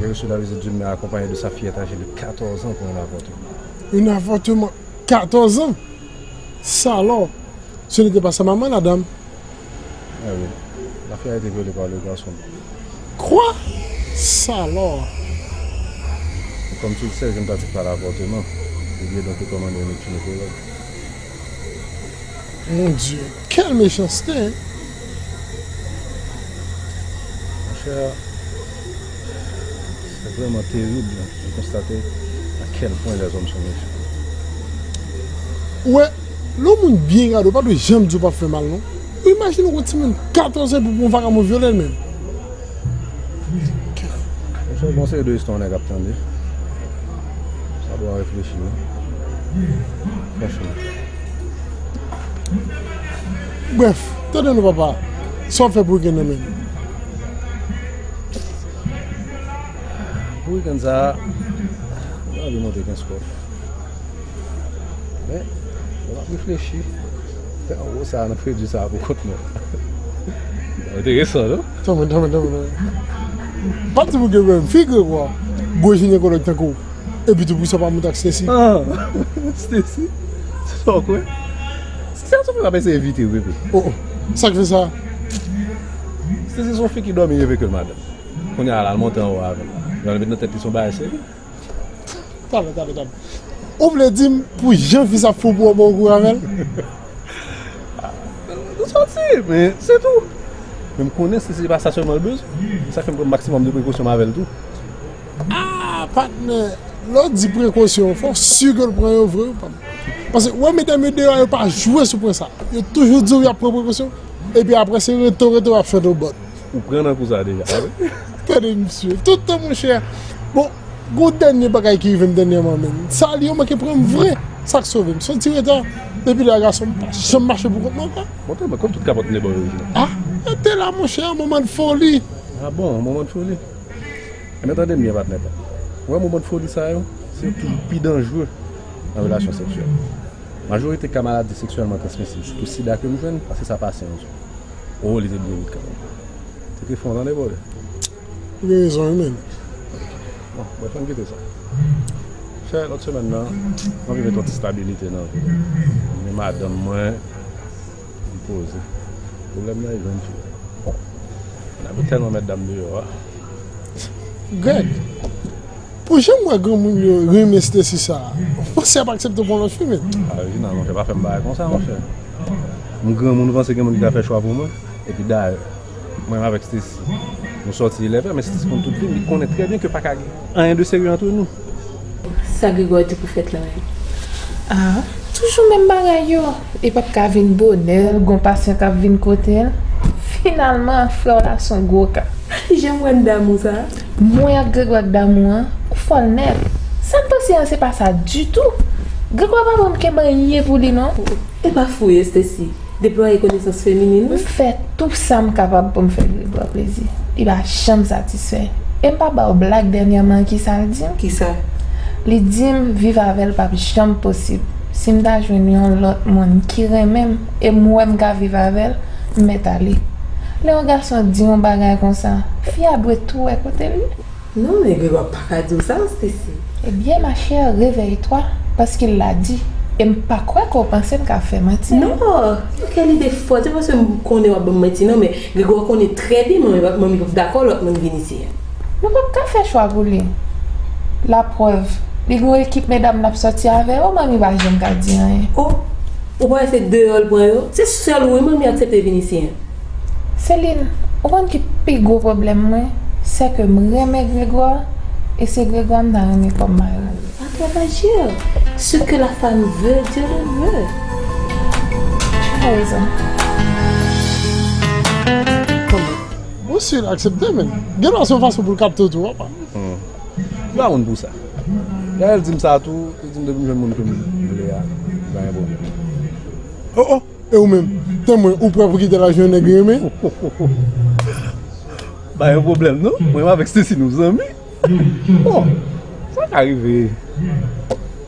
J'ai reçu la visite d'une mère accompagnée de sa fillette âgée de quatorze ans pour un avortement. Un avortement? Quatorze ans? Salop! Ce n'était pas sa maman, la dame. Ah oui. La fille a été violée par le garçon. Quoi? Salò. Comme tu le sais, je ne pratique pas l'avortement. J'ai donc recommandé un autre gynécologue. Mon Dieu, quelle méchanceté, hein? Mon cher, c'est vraiment terrible de constater à quel point les hommes sont méchants. Ou wè, lè yon moun byen gade w, pa dwe janm di w p ap fè mal, non. Ou imajine w gon timoun katòz an epi pou yon vagabon vyole l menm. Monchè, gon seri de istwa nèg ap tande. Sa bon a reflechi, wi. Franchman. Brèf, tande non, papa. Sa w ap fè pou wikenn nan menm? Pou wikenn sa a, mwen anvi monte Kenskòf. Men, mwen ap reflechi. Fè anwo sa a nan kredi sa a pou kont mwen. Enteresan, non? Tanmen, tanmen, tanmen, tanmen. Pa di pou gen menm. Figi w a gwo jinekològ tankou w. Epi tou pou sa w pa monte ak Stacy. Ah, Stacy? Se sa w kwè? Stacy, a tou fè m ap eseye evite w, bebe. Oh, oh. Sa k fè sa? Stacy se yon fi ki dòmi reve ke l madanm. Kounye a la, l monte anwo avè l. L al met nan tèt li se yon bagay serye. Talè, talè, talè. Ou vle di m pou jan fi sa fou pou w ba w kouri avè l? Nou sòti, men se tou. Men m konnen se, se pa sa sèlman l bezwen. Sa fè m pran maksimòm de prekosyon m avè l tou. Ah, patnè, lè w di prekosyon, fò w si ke l pran yo vre. Paske, wè, medam yo deyò, yo pa jwe sou pwen sa. Yo toujou di w y ap pran prekosyon. Epi apre, se reto, reto, y ap fè w bòt. Ou pran nan kou sa deja, wi. Tande misye. Tout tan, monchè. Bon, gon dènye bagay ki rive m dènyèman menm. Sa li yo manke pran m vre. Sa k sove m. Se yon ti reta. Depi lè a gason m pa janm mache pou kont mwen ankò. Bon, tèlman, kòm tout kapòt m te ba w yo jodi a. Ah, te la, monchè, yon moman de foli. Ah bon, yon moman de foli? Ebyen, tande m byen, patnè pa. Ou wè moman de foli sa yo, se yo ki pi danjere nan relasyon seksyèl. Majorite ka maladi seksyèlman transmisib, sitou sida ke m jwenn, paske sa pase yon jou. Oh, li te byen vit kanmenm. Se ke fon tande, brother. Ou gen rezon wi, men. Bon, bref, ann kite sa. Chè, lòt semèn nan, mwen vin met yon ti stabilite nan vi m. Men madanm mwen, m poze. Pwoblèm nan e jwenn fi. Bon, n ap tèlman mèt dam deyò a. Greg, pou jan m wè granmoun yo renmen Stacy sa, m panse y ap aksepte w pou yon lòt fi, men. Ah, Reginald, monchè, pa fè m bagay konsa, monchè. M granmoun, ou panse gen moun ki ka fè chwa pou mwen? Epi dayè, mwen menm avèk Stacy, nou sòti elèv, men Stacy konn tout vi m, li konnen trè byen ke pa ka gen anyen de serye ant nou. Sa Gregor di pou fèt la menm? Ah, toujou menm bagay yo. Li p ap ka vin bonè, l gon pasyan k ap vin kote l. Finalman, frè w la se yon gwo ka. Jan m wè n damou sa. Mwen ak Gregor k damou an, ou fòl nèt. Sa m panse an se pa sa ditou. Gregor pa ban m kenbe anyen pou li non. E pa fou ye, Stacy. Deplwaye konesans feminin ou. M fè tou sa m kapab pou m fè Gregor plezi. Li pa janm satisfè. E m pa ba w blag dènyèman, kisa l di m? Kisa? Li di m viv avè l p ap janm posib. Si m ta jwenn yon lòt moun ki renmen m e m wè m ka viv avè l, m mèt ale. Lè yon gason di yon bagay konsa, fi a dwe tou wè kote l ye. Non, men Gregor pa ka di w sa, Stacy. Ebyen, ma chère, réveille-toi, paske l la di, e m pa kwè ke w panse m ka fè manti. Non, ok, lide fò, se paske m konnen w ap ban m manti, non, men Gregor konnen trè byen manmi, manmi p ap dakò lòt moun vin isi a. Nou p ap ka fè chwa pou li. Laprèv, li gen yon ekip medam l ap sòti avè yo, manmi pa janm ka di anyen. Oh, ou panse se deyò l pran yo? Se sèl ou wi manmi aksepte vin isi a. Celine, ou konn ki pi gwo pwoblèm mwen? Sè ke m renmen Gregor, e se Gregor m ta renmen kòm mari. À toi d'agir. Ce que la femme veut, Dieu le veut. Tu as raison. Bon, si l aksepte, men gen lwa se yon fason pou l kapte w tou, papa. Hmm. M pa moun pou sa. Dayè l di m sa tou, li di m depi m jwenn moun ke m vle a, li pa gen pwoblèm. Oh, oh! E ou menm? Tann mwen, ou prè pou kite laj yon nèg renmen? Pa gen pwoblèm non, mwen menm avèk Stacy nou zanmi. Bon, sa ka rive.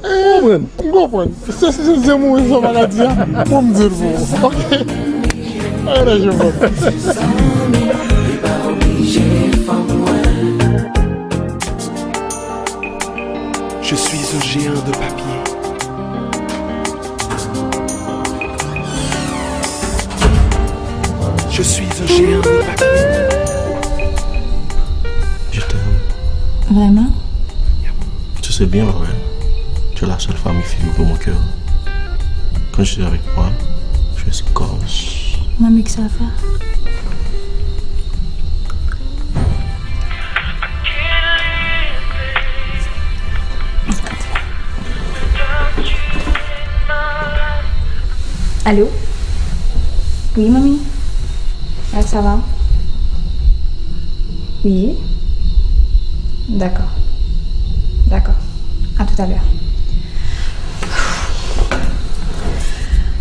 Ou konprann? M konprann. Stacy se zen mwen, sa w pa ka di a. Bon, m di l pou ou. Ok. Ay, la, je vois. Je suis un géant de papier. Je suis un géant. Je t'aime. Vraiment? Tu sais bien, ma belle. Tu es la seule femme qui figure pour mon cœur. Quand tu es avec moi, je suis comme... Mami, que ça va? Allô? Oui, mami. Ah, ça va? Oui. D'accord. D'accord. À tout à l'heure.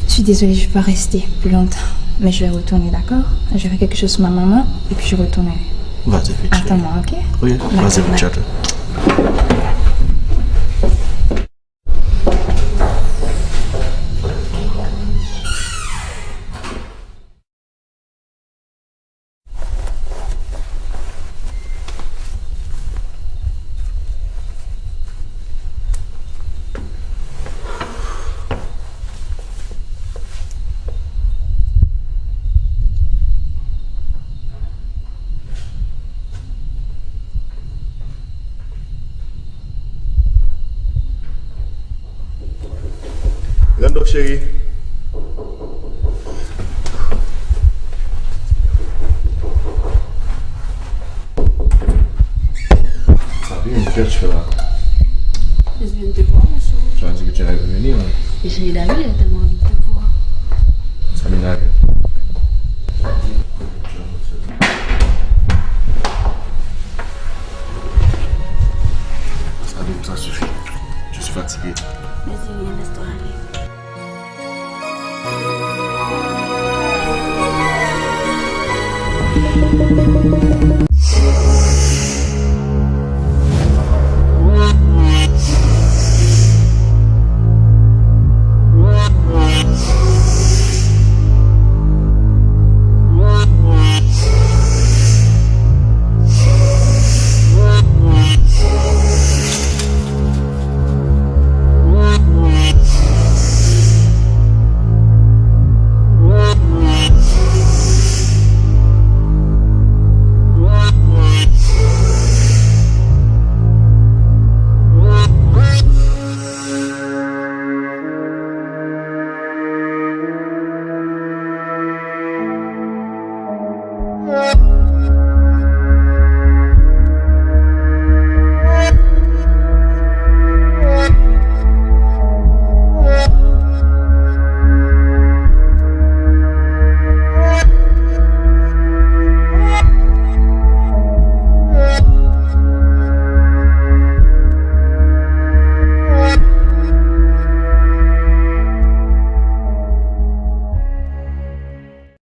Je suis désolée, je vais pas rester plus longtemps, mais je vais retourner, d'accord? Je vais faire quelque chose sur ma maman et puis je retournerai. Vas-y, vite fait. Attends-moi, ok? Oui, vas-y, d'accord, vite, bye. J'attends. Randolph cheri. Papi, men kisa w fè la? Je viens de te voir, mon chéri. Tu m'as dit que tu allais revenir, hein? J'ai d'ailleurs tellement envie de te voir. Samina,